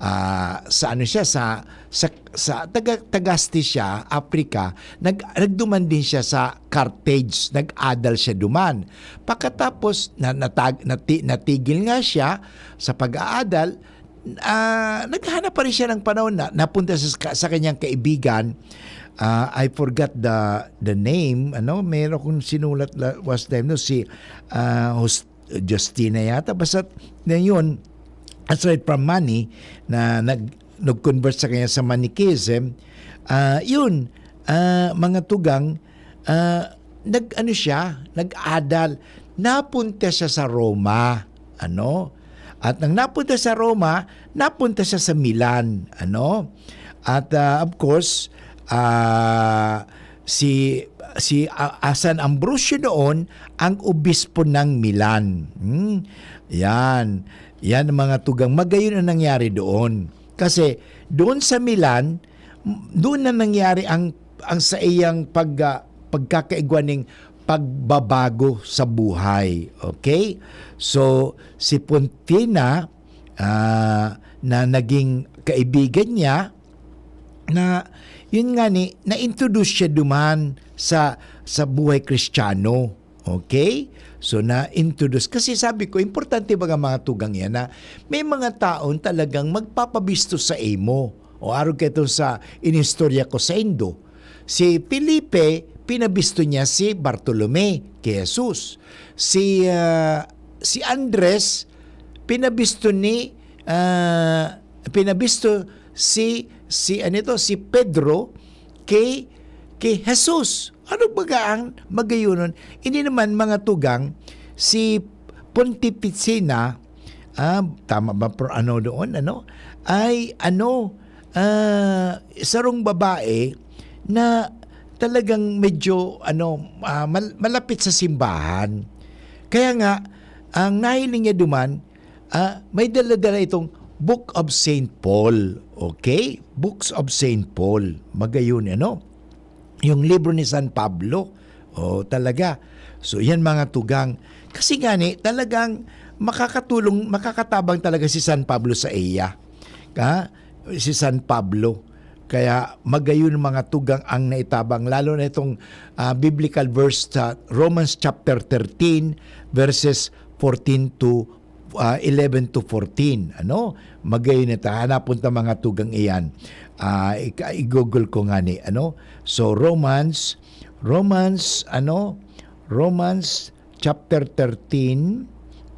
ah, sa ano siya, sa, sa, sa Taga-, Tagaste siya, Africa, nag-, nagduman din siya sa Carthage, nag-adal siya duman. Pagkatapos, na, natag-, nati-, natigil nga siya sa pag-aadal, ah, naghanap pa rin siya ng panahon na napunta sa, sa kanyang kaibigan, ah, I forgot the, the name, ano, meron akong sinulat la-, last time, no, si, ah, Hus-, Justina yata. Basta, na yun, aside from money, na nag-, nag-convert sa kanya sa Manichaeism, ah, yun, ah, mga tugang, ah, nag-ano siya, nag-adal, napunta siya sa Roma, ano? At nang napunta sa Roma, napunta siya sa Milan, ano? At, ah, of course, ah, si, si, ah, ah, San Ambrosio noon ang obispo ng Milan. Hmm, yan. Yan ang mga tugang. Magayon ang nangyari doon. Kasi doon sa Milan, m-, doon na nangyari ang, ang saiyang pag-, ah, pagkakaigwa ning pagbabago sa buhay. Okay? So, si Pontina, ah, na naging kaibigan niya, na, yun nga ni, na-introduce siya duman sa, sa buhay Kristiyano. Okay? So, na-introduce. Kasi sabi ko, importante baga mga tugang yan na may mga taon talagang magpapabisto sa imo. O arog ka itong sa inistorya ko sa Indo. Si Felipe, pinabisto niya si Bartolome kay Jesus. Si, ah, si Andres, pinabisto ni, ah, pinabisto si, si, ano ito, si Pedro kay, kay Jesus. Ano baga ang magayonon? Hindi naman mga tugang, si Pontificina, ah, tama ba pro-, ano doon, ano? Ay, ano, ah, sarong babae na talagang medyo, ano, ah, mal-, malapit sa simbahan. Kaya nga, ang nahiling niya duman, ah, may dala-dala itong Book of Saint Paul. Okay? Books of Saint Paul. Magayon, ano? Yung libro ni San Pablo. Oh, talaga. So, yan mga tugang. Kasi nga ni, talagang makakatulong, makakatabang talaga si San Pablo sa iya. Ha? Si San Pablo. Kaya magayon mga tugang ang naitabang, lalo na itong, ah, biblical verse sa Romans chapter thirteen, verses fourteen to, ah, eleven to fourteen. Ano? Magayon ito. Hanapon ta mga tugang iyan. Ah, i-, i-Google ko nga ni, ano? So, Romans, Romans, ano? Romans chapter thirteen,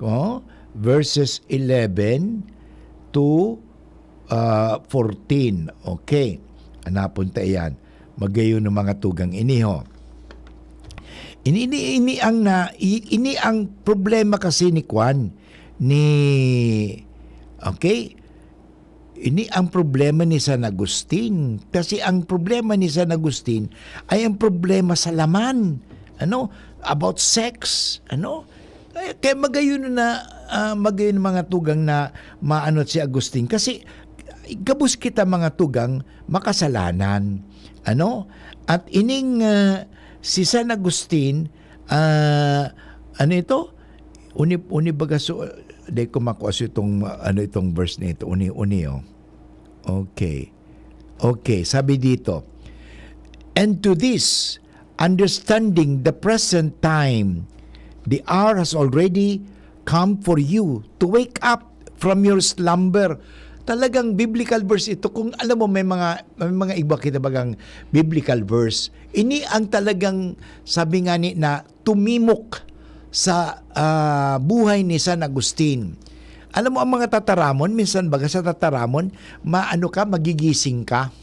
oh, verses eleven to, ah, fourteen. Okay. Hanapon ta iyan. Magayon ang mga tugang ini, ho. Ini, ini, ini ang na, i-, ini ang problema kasi ni Kwan, ni, okay? Ini ang problema ni San Agustin. Kasi ang problema ni San Agustin ay ang problema sa laman. Ano? About sex. Ano? Kaya, kaya magayon na, ah, magayon mga tugang na maanot si Agustin. Kasi gabos kita mga tugang makasalanan. Ano? At ining, ah, si San Agustin, ah, ano ito? Uni, uni baga so, di ko makuha so itong, ano itong verse na ito. Uni, uni, oh. Okay. Okay, sabi dito, "And to this, understanding the present time, the hour has already come for you to wake up from your slumber." Talagang biblical verse ito. Kung alam mo, may mga, may mga iba kita bagang biblical verse. Ini ang talagang, sabi nga ni, na tumimok sa, ah, buhay ni San Agustin. Alam mo, ang mga tataramon, minsan baga sa tataramon, maano ka, magigising ka.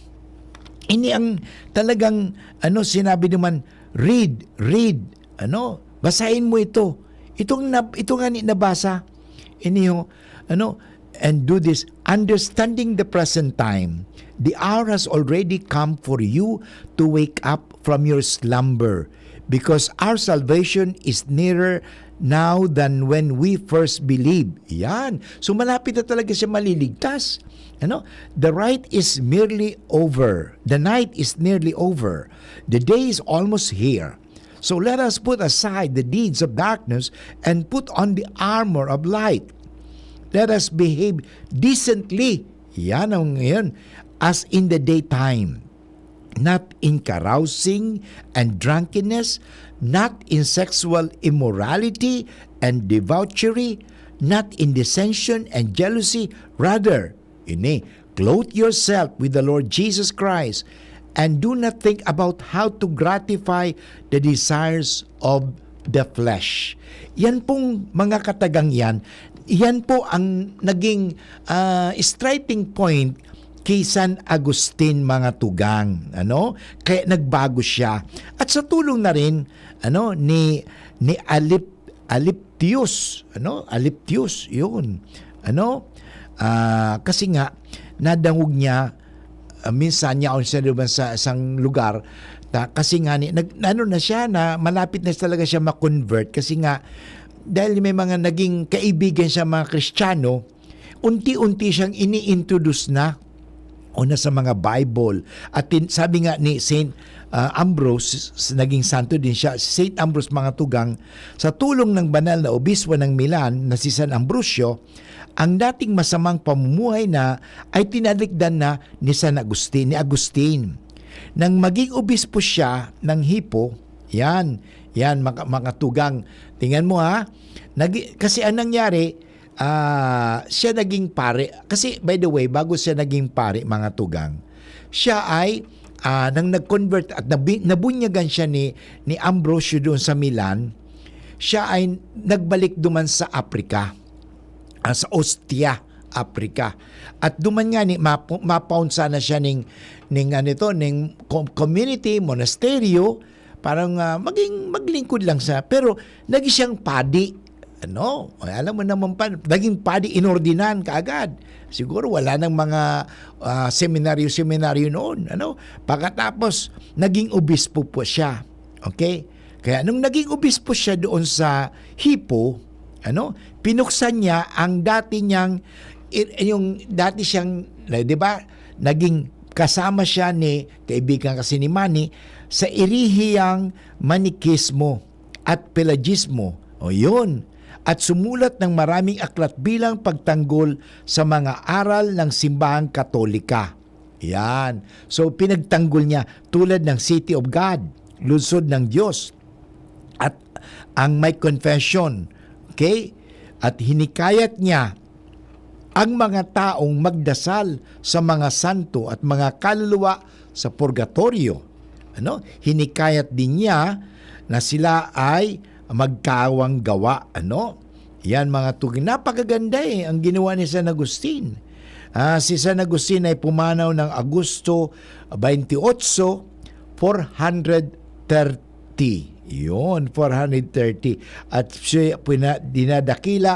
Ini ang talagang, ano, sinabi naman, "Read, read." Ano? "Basahin mo ito." Itong nab-, ito nga ni nabasa. Iniho, ano? "And do this, understanding the present time. The hour has already come for you to wake up from your slumber, because our salvation is nearer now than when we first believed." Yan. So, malapit na talaga siya maliligtas. Ano? "The night is merely over. The night is nearly over. The day is almost here. So let us put aside the deeds of darkness and put on the armor of light. Let us behave decently." Yan ang ngayon. "As in the daytime, not in carousing and drunkenness, not in sexual immorality and debauchery, not in dissension and jealousy. Rather," ini, "clothe yourself with the Lord Jesus Christ, and do not think about how to gratify the desires of the flesh." Yan pong mga katagang yan, yan po ang naging, ah, striking point kay San Agustin, mga tugang, ano? Kaya nagbago siya. At sa tulong na rin, ano, ni, ni Alip-, Aliptius, ano? Aliptius, yun. Ano? Ah, kasi nga, nadangog niya, ah, minsan yaon siya naman sa isang lugar, ta-, kasi nga ni, nag-, ano na siya, na malapit na talaga siya ma-convert. Kasi nga, dahil may mga naging kaibigan siya, mga Kristiyano, unti-unti siyang ini-introduce na o na sa mga Bible. At tin-, sabi nga ni Saint, ah, Ambrose, s-, naging santo din siya, Saint Ambrose, mga tugang, sa tulong ng banal na obispo ng Milan na si San Ambrosio, ang dating masamang pamumuhay na ay tinalikdan na ni San Agustin, ni Agustin. Nang maging obispo siya ng Hippo, yan, yan, mga, mga tugang. Tingnan mo ha, nagi-, kasi ang nangyari, ah, siya naging pare. Kasi, by the way, bago siya naging pare, mga tugang, siya ay, ah, nang nag-convert at nabi-, nabunyagan siya ni, ni Ambrosio doon sa Milan, siya ay nagbalik duman sa Africa, ah, sa Ostia, Africa. At duman nga ni, mapu-, mapaunsa na siya ning, ning, ano ito, ning com-, community, monasteryo, parang, ah, maging, maglingkod lang siya. Pero naging siyang padi. Ano? Ay, alam mo naman pa, naging padi, inordinan kaagad. Siguro wala nang mga, ah, seminaryo-seminaryo noon. Ano? Pagkatapos, naging obispo po siya. Okay? Kaya nung naging obispo siya doon sa Hippo, ano, pinuksan niya ang dati niyang, i-, yung dati siyang, na, di ba, naging kasama siya ni, kaibigan kasi ni Manny, sa erehiyang Manikismo at Pelagismo. O yun. At sumulat ng maraming aklat bilang pagtanggol sa mga aral ng Simbahang Katolika. Yan. So, pinagtanggol niya tulad ng City of God, Lungsod ng Diyos, at ang My Confession. Okay? At hinikayat niya ang mga taong magdasal sa mga santo at mga kaluluwa sa purgatorio. Ano? Hinikayat din niya na sila ay magkawang gawa. Ano? Yan, mga tugang. Napakaganda eh, ang ginawa ni San Agustin. Ah, si San Agustin ay pumanaw ng Agosto twenty-eight, four hundred thirty. Yun, four hundred thirty. At siya pina-, dinadakila,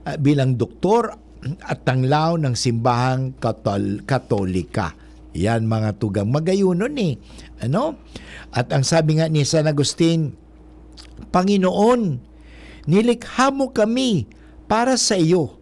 ah, bilang doktor at tanglaw ng simbahang Katol-, Katolika. Yan, mga tugang. Magayunon eh. Ano? At ang sabi nga ni San Agustin, "Panginoon, Nilikha mo kami para sa iyo,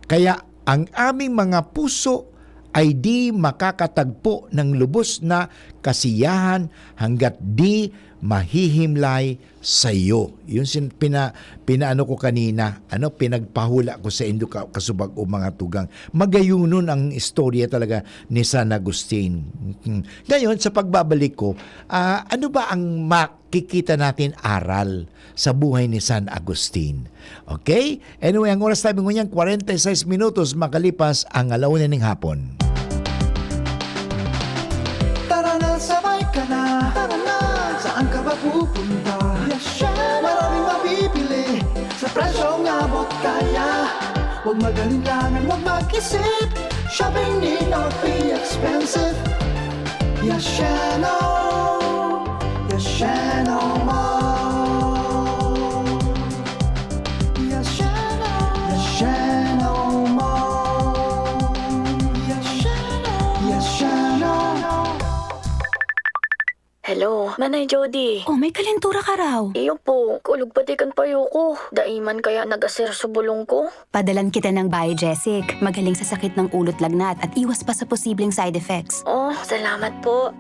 kaya ang aming mga puso ay di makakatagpo ng lubos na kasiyahan hanggat di mahihimlay sa iyo. Yun sin-, pina-, pinaano ko kanina, ano, pinagpahula ko sa indo ka-, kasubag o mga tugang. Magayunon ang istorya talaga ni San Agustin. Mhm. Ngayon, sa pagbabalik ko, ah, ano ba ang makikita natin aral sa buhay ni San Agustin? Okay? Anyway, ang oras tayo ngunyan, kwarenta y seis minutos makalipas ang alauna ning hapon. Tara na, sabay ka na. Tara na, saan ka ba pupunta? Yes, syempre. Maraming mabibili sa presyong abot kaya. Huwag mag-alinlangan, huwag mag-isip. Shopping need not be expensive. Yes, Sheno. Yes, Sheno Mall. Yes, Sheno. Yes, Sheno Mall. Yes, Sheno. Yes, Sheno. Hello, Nanay Jody. Oh, may kalentura ka raw. Iyo po, kulog pati kan payo ko. Dai man kaya nag-asir sa bulong ko? Padalan kita ng Biogesic. Magaling sa sakit ng ulo't lagnat at iwas pa sa posibleng side effects. Oh, salamat po.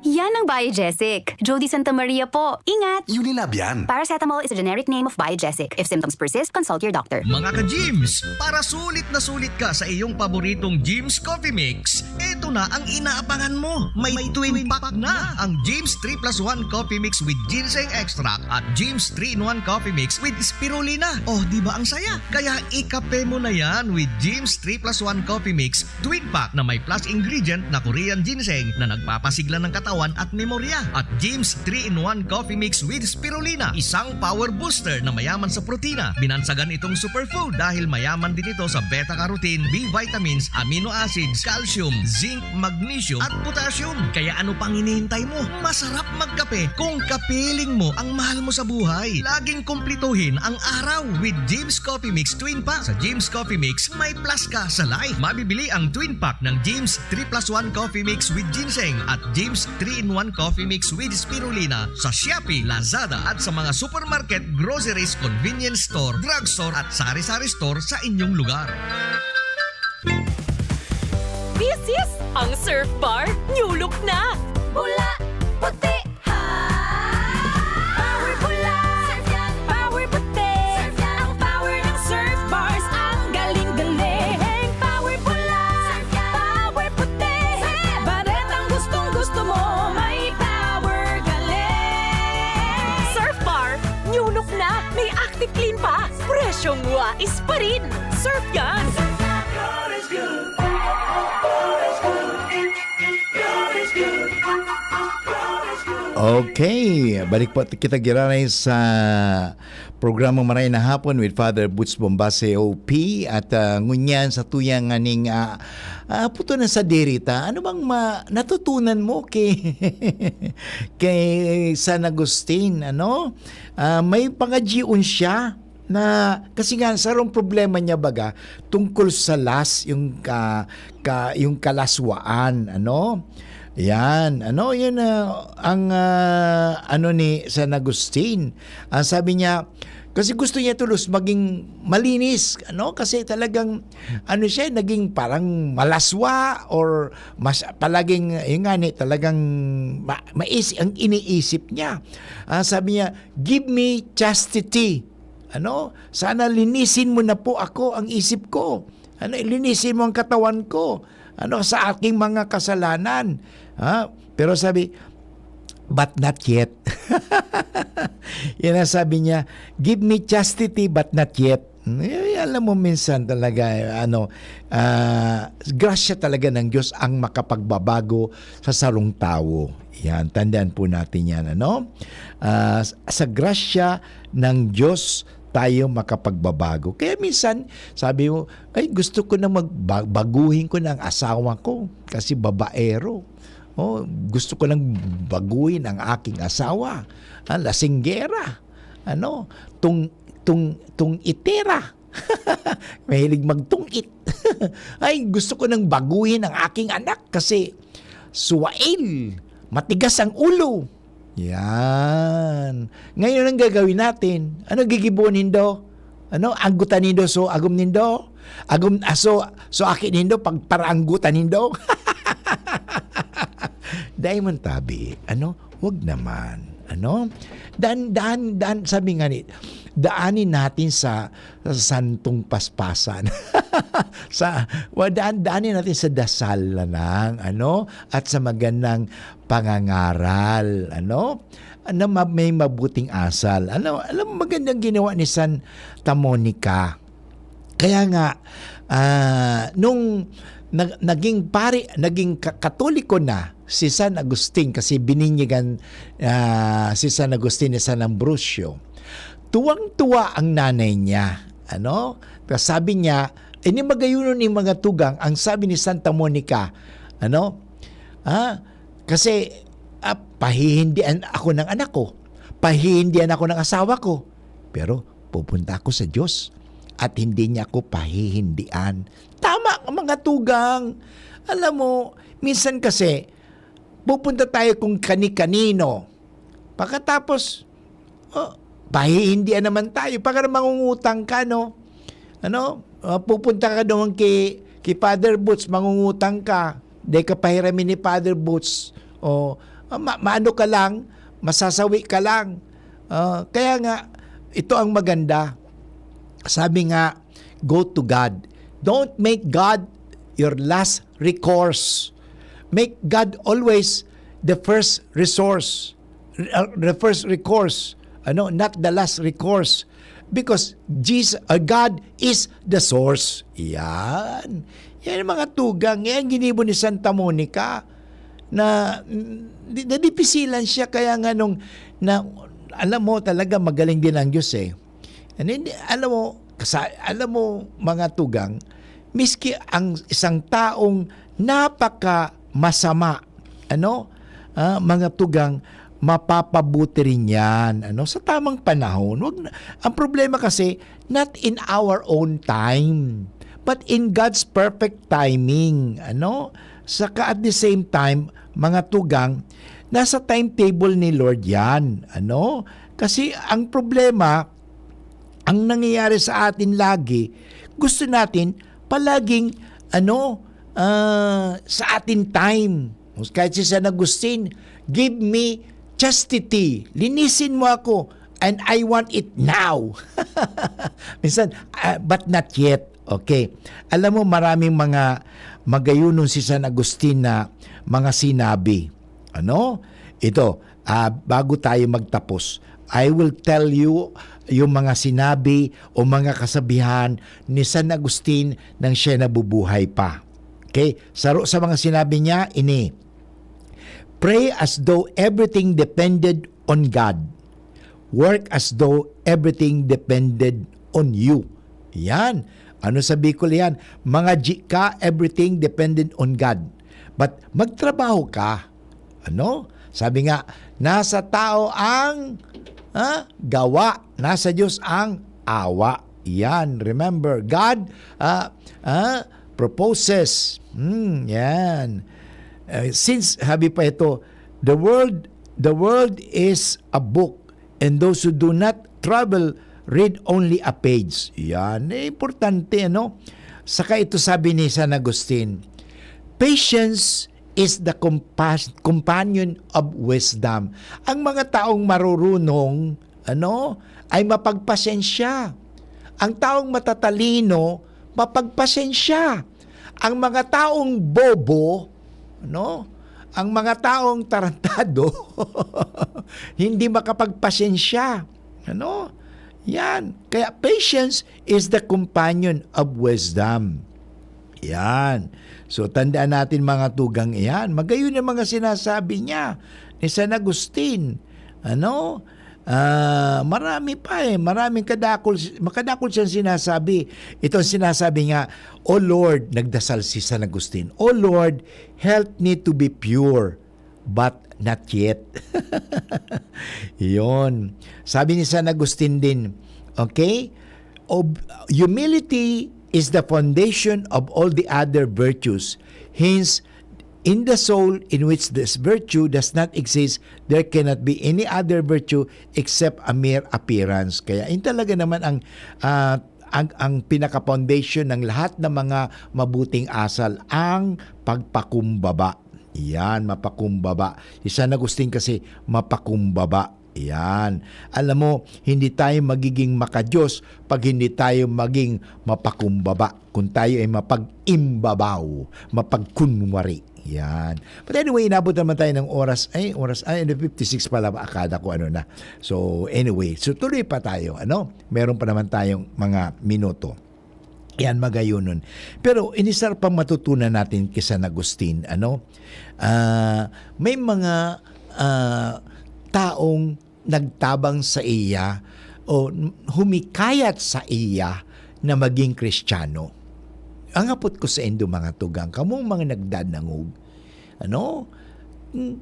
Yan ang Biogesic. Jody Santa Maria po. Ingat! Unilab yan. Paracetamol is a generic name of Biogesic. If symptoms persist, consult your doctor. Mga ka-Gyms, para sulit na sulit ka sa iyong paboritong Gyms Coffee Mix, eto na ang inaabangan mo. May twin pack na ang Gyms three plus one Coffee Mix with Ginseng Extract at Gyms three-in-one Coffee Mix with Spirulina. Oh, di ba ang saya? Kaya ikape mo na yan with Gyms three plus one Coffee Mix Twin Pack na may plus ingredient na Korean Ginseng na nagpapasigla ng katawan at memorya. At Gyms three-in-one Coffee Mix with Spirulina, isang power booster na mayaman sa protina. Binansagan itong superfood dahil mayaman din ito sa beta-carotene, B vitamins, amino acids, calcium, zinc, magnesium, at potassium. Kaya ano pang hinihintay mo? Masarap magkape kung kapiling mo ang mahal mo sa buhay. Laging kumplituhin ang araw with Gyms Coffee Mix Twin Pack. Sa Gyms Coffee Mix, may plus ka sa life. Mabibili ang Twin Pack ng Gyms three plus one Coffee Mix with Ginseng at Gyms three-in-one Coffee Mix with Spirulina sa Shopee, Lazada at sa mga supermarket, groceries, convenience store, drugstore at sari-sari store sa inyong lugar. This is ang Surf Bar New Look na! Bula, puti, ha! Power bula! Surf yan! Power puti! Surf yan! Ang power ng Surf Bars, ang galing-galing! Power bula! Surf yan! Power puti! Surf yan! Baretang gustong-gusto mo, may power galing! Surf Bar New Look na! May Active Clean pa! Presyong wais pa rin! Surf yan! Okay, balik po kita giraray sa programa Maray na Hapon with Father Boots Bombase, O P. At, ah, ngunyan sa tuyang aning, ah, ah, puto na sa dirita, ano bang ma-, natutunan mo kay, kay San Agustin, ano? Ah, may pangadyion siya na, kasi nga, sarong problema niya baga, tungkol sa lust, yung ka-, ka-, yung kalaswaan, ano? Yan, ano, yun, ah, ang, ah, ano ni San Agustin. Ang sabi niya, kasi gusto niya tulos maging malinis, ano? Kasi talagang, ano siya, naging parang malaswa or mas, palaging, yun nga ni, talagang ma-, mais-, ang iniisip niya. Ah, sabi niya, "Give me chastity." Ano? "Sana linisin mo na po ako, ang isip ko. Ano, linisin mo ang katawan ko. Ano, sa aking mga kasalanan." Ha? Pero sabi, "But not yet." Yan ang sabi niya, "Give me chastity, but not yet." Eh, alam mo, minsan talaga, eh, ano, ah, grasya talaga ng Diyos ang makapagbabago sa sarong tawo. Yan, tandaan po natin yan, ano? Ah, sa grasya ng Diyos tayo makapagbabago. Kaya minsan, sabi mo, "Ay, gusto ko na magba-, baguhin ko na ang asawa ko kasi babaero. Oh, gusto ko lang baguhin ang aking asawa. Ah, lasinggera. Ano, tung-, tung-, tung-itera." Mahilig magtungit. "Ay, gusto ko nang baguhin ang aking anak kasi suwail, matigas ang ulo." Yan. Ngayon, ang gagawin natin? Ano gigibo nindo? Ano? Anggutan nindo so agom nindo? Agom, ah, so, so aki nindo, pagparanggutan nindo? Dai man tabi. Ano? Wag naman. Ano? Dan, dan, dan, sabi nga ni, daanin natin sa, sa santong paspasan. Sa, wa, daan, daanin natin sa dasal na lang, ano? At sa magandang pangangaral, ano? Na ma-, may mabuting asal. Ano? Alam mo, magandang ginawa ni Santa Monica. Kaya nga, ah, nung nag-, naging pari, naging ka-, Katoliko na si San Agustin, kasi bininyagan, ah, si San Agustin ni San Ambrosio, tuwang-tuwa ang nanay niya. Ano? Tapos sabi niya, "Ini magayunon ni mga tugang," ang sabi ni Santa Monica, ano? Ah, kasi, ah, "Pahihindian ako ng anak ko. Pahihindian ako ng asawa ko. Pero pupunta ako sa Diyos at hindi niya ako pahihindian." Tama, mga tugang. Alam mo, minsan kasi, pupunta tayo kung kani-kanino. Pagkatapos, oh, pahihindian naman tayo. Pagka mangungutang ka, no? Ano? Ah, pupunta ka doon kay, kay Father Boots, mangungutang ka. Di ka pahiramin ni Father Boots. O, ah, ma-, maano ka lang, masasawi ka lang. Ah, kaya nga, ito ang maganda. Sabi nga, "Go to God. Don't make God your last recourse. Make God always the first resource, uh, the first recourse, ano, not the last recourse. Because Jesus, uh, God is the source." Yan. Yan ang mga tugang. Yan ginibo ni Santa Monica na, mm, di-, nadipisilan siya. Kaya nga nung, na, alam mo, talaga magaling din ang Diyos eh. And then, alam mo, kasa-, alam mo, mga tugang, miski ang isang taong napakamasama, ano, ah, mga tugang, mapapabuti rin yan, ano, sa tamang panahon. Wag na, ang problema kasi, not in our own time, but in God's perfect timing, ano. Saka at the same time, mga tugang, nasa timetable ni Lord yan, ano. Kasi ang problema, ang nangyayari sa atin lagi, gusto natin palaging, ano, ah, sa atin time. Kahit si San Agustin, "Give me chastity. Linisin mo ako. And I want it now." Minsan, ah, "But not yet." Okay. Alam mo, maraming mga magayunon si San Agustin na mga sinabi. Ano? Ito, ah, bago tayo magtapos, I will tell you yung mga sinabi o mga kasabihan ni San Agustin nang siya nabubuhay pa. Okay? Saro sa mga sinabi niya, ini, "Pray as though everything depended on God. Work as though everything depended on you." Yan. Ano sa Bicol yan? Mga G ka, everything depended on God. But magtrabaho ka. Ano? Sabi nga, "Nasa tao ang, ah, gawa, nasa Diyos ang awa." Yan. Remember, God, ah, ah, proposes. Hmm, yan. Eh, since, sabi pa ito, "The world, the world is a book, and those who do not travel read only a page." Yan. Eh, importante, ano? Saka ito sabi ni San Agustin, "Patience is the compas-, companion of wisdom." Ang mga taong marurunong, ano, ay mapagpasensya. Ang taong matatalino, mapagpasensya. Ang mga taong bobo, ano, ang mga taong tarantado, hindi makapagpasensya. Ano? Yan. Kaya patience is the companion of wisdom. Yan. So, tandaan natin, mga tugang, iyan. Magayon ang mga sinasabi niya ni San Agustin. Ano? Ah, marami pa eh. Maraming kadakol, makadakol siyang sinasabi. Ito ang sinasabi niya, "O Lord," nagdasal si San Agustin, "O Lord, help me to be pure, but not yet." Yun. Sabi ni San Agustin din, okay? Ob-, humility is the foundation of all the other virtues. Hence, In the soul in which this virtue does not exist, there cannot be any other virtue except a mere appearance. Kaya yun talaga naman ang, ah, ang, ang pinaka-foundation ng lahat ng mga mabuting asal, ang pagpakumbaba. Yan, mapakumbaba. Si San Agustin kasi mapakumbaba. Yan. Alam mo, hindi tayo magiging makadiyos pag hindi tayo maging mapakumbaba. Kung tayo ay mapag-imbabaw, mapagkunwari. Yan. But anyway, inabot naman tayo ng oras. Ay, oras. Ay, ano, fifty-six pala. Akala ko ano na. So, anyway. So, tuloy pa tayo. Ano? Meron pa naman tayong mga minuto. Yan, magayonon. Pero inisar pang matutunan natin kay San Agustin, ano? Ah, may mga, ah, taong nagtabang sa iya o humikayat sa iya na maging Kristiyano. Ang hapot ko sa indo, mga tugang, kamong mga nagdadangog, ano? Hmm,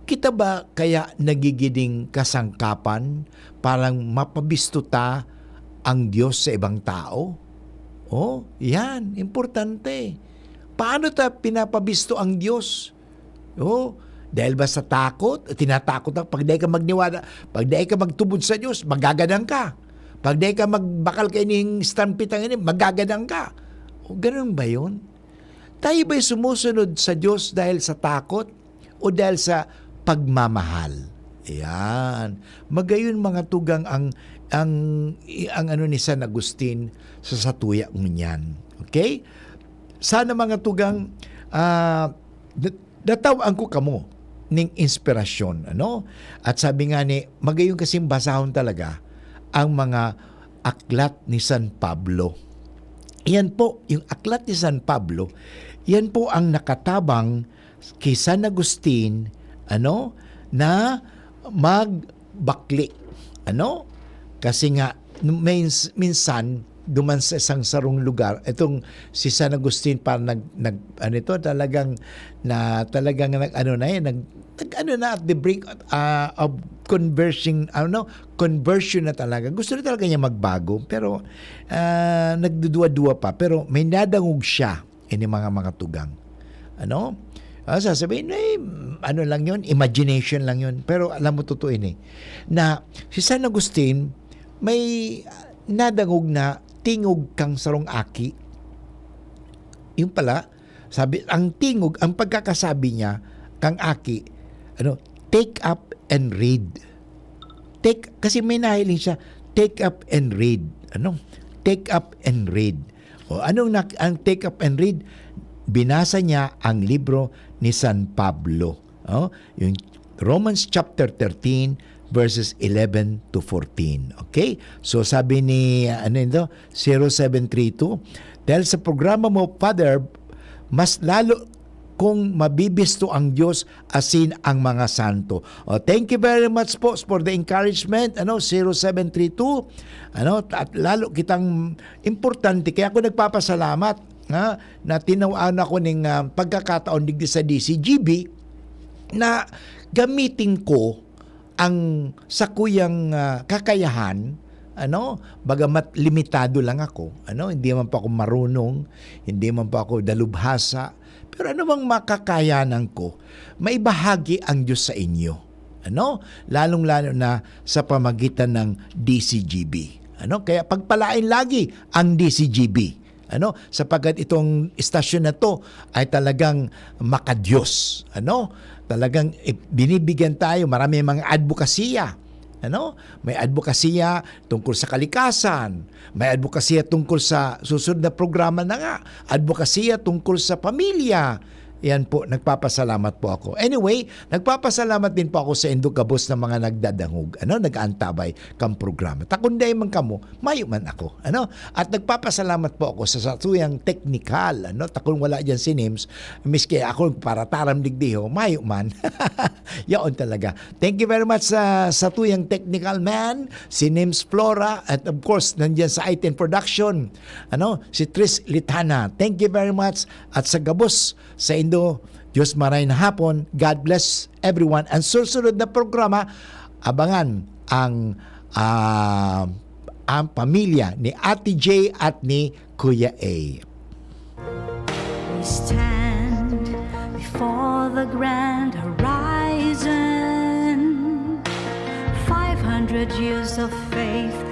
kita ba kaya nagigiding kasangkapan parang mapabisto ta ang Diyos sa ibang tao? Oh, yan, importante. Paano ta pinapabisto ang Diyos? Oh, dahil ba sa takot? Tinatakot ako. Pag dai ka magniwala, pag dai ka magtubod sa Diyos, magagadan ka. Pag dai ka magbakal kaining stampitang ini, magagadan ka. O, ganun ba yun? Tayo ba'y sumusunod sa Diyos dahil sa takot o dahil sa pagmamahal? Ayan. Magayon, mga tugang, ang, ang, ang ano ni San Agustin sa satuya ngunyan. Okay? Sana, mga tugang, ah, dat-, datawan ko kamo ning inspirasyon, ano? At sabi nga ni, magayon kasing basahon talaga ang mga aklat ni San Pablo. Yan po, yung aklat ni San Pablo, yan po ang nakatabang kay San Agustin, ano, na magbakli. Ano? Kasi nga, mins-, minsan, duman sa isang sarong lugar, itong si San Agustin, parang nag-, nag-, ano ito, talagang, na, talagang nag-, ano na yan, nag-, nag-, ano na, at the brink, ah, of conversion, ano, conversion na talaga. Gusto na talaga niya magbago, pero, ah, nagduduwa-duwa pa. Pero may nadangog siya, ini mga, mga tugang. Ano? Ah, sasabihin, "Eh, ano lang yun, imagination lang yun." Pero alam mo, totoo ini, na si San Agustin, may nadangog na tingog kang sarong aki. Yung pala, sabi, ang tingog, ang pagkakasabi niya, kang aki, ano, "Take up and read." Take, kasi may nahiling siya, "Take up and read." Ano? "Take up and read." O, anong nak-, ang "Take up and read"? Binasa niya ang libro ni San Pablo. Oh, yung Romans chapter thirteen, verses eleven to fourteen. Okay? So, sabi ni, ano ito? Zero seven three two, "Dahil sa programa mo, Father, mas lalo kong mabibisto ang Diyos asin ang mga santo." Oh, thank you very much po for the encouragement, ano, zero seven three two. Ano, at lalo kitang importante, kaya ako nagpapasalamat, ha, na tinawaan ako ning, ah, pagkakataon digdi sa D C G B na gamitin ko ang sakuyang, ah, kakayahan, ano, bagamat limitado lang ako, ano, hindi man po ako marunong, hindi man po ako dalubhasa, pero ano bang makakayanan ko, maibahagi ang Diyos sa inyo, ano, lalong-lalo na sa pamagitan ng D C G B. Ano, kaya pagpalain lagi ang D C G B. Ano, sapagkat itong istasyon na 'to ay talagang makadiyos. Ano, talagang i-, binibigyan tayo, marami mga adbokasiya. Ano, may adbokasiya tungkol sa kalikasan, may adbokasiya tungkol sa susunod na programa na nga, adbokasiya tungkol sa pamilya. Yan po, nagpapasalamat po ako. Anyway, nagpapasalamat din po ako sa indo gabos na mga nagdadangog, ano, nag-aantabay kan programa. Ta kun dai man kamo, mayo man ako, ano? At nagpapasalamat po ako sa satuyang teknikal, ano? Ta kun wala diyan si Nims, miski ako parataram digdi ho, mayo man. Yaon talaga. Thank you very much sa satuyang technical man, si Nims Flora, at of course, nandiyan sa I ten Production, ano, si Tris Litana. Thank you very much. At sa gabos, sa indo, Diyos maray na hapon. God bless everyone. Ang susunod na programa, abangan ang, ah, ang pamilya ni Ate J at ni Kuya A. We stand before The grand horizon, five hundred years of faith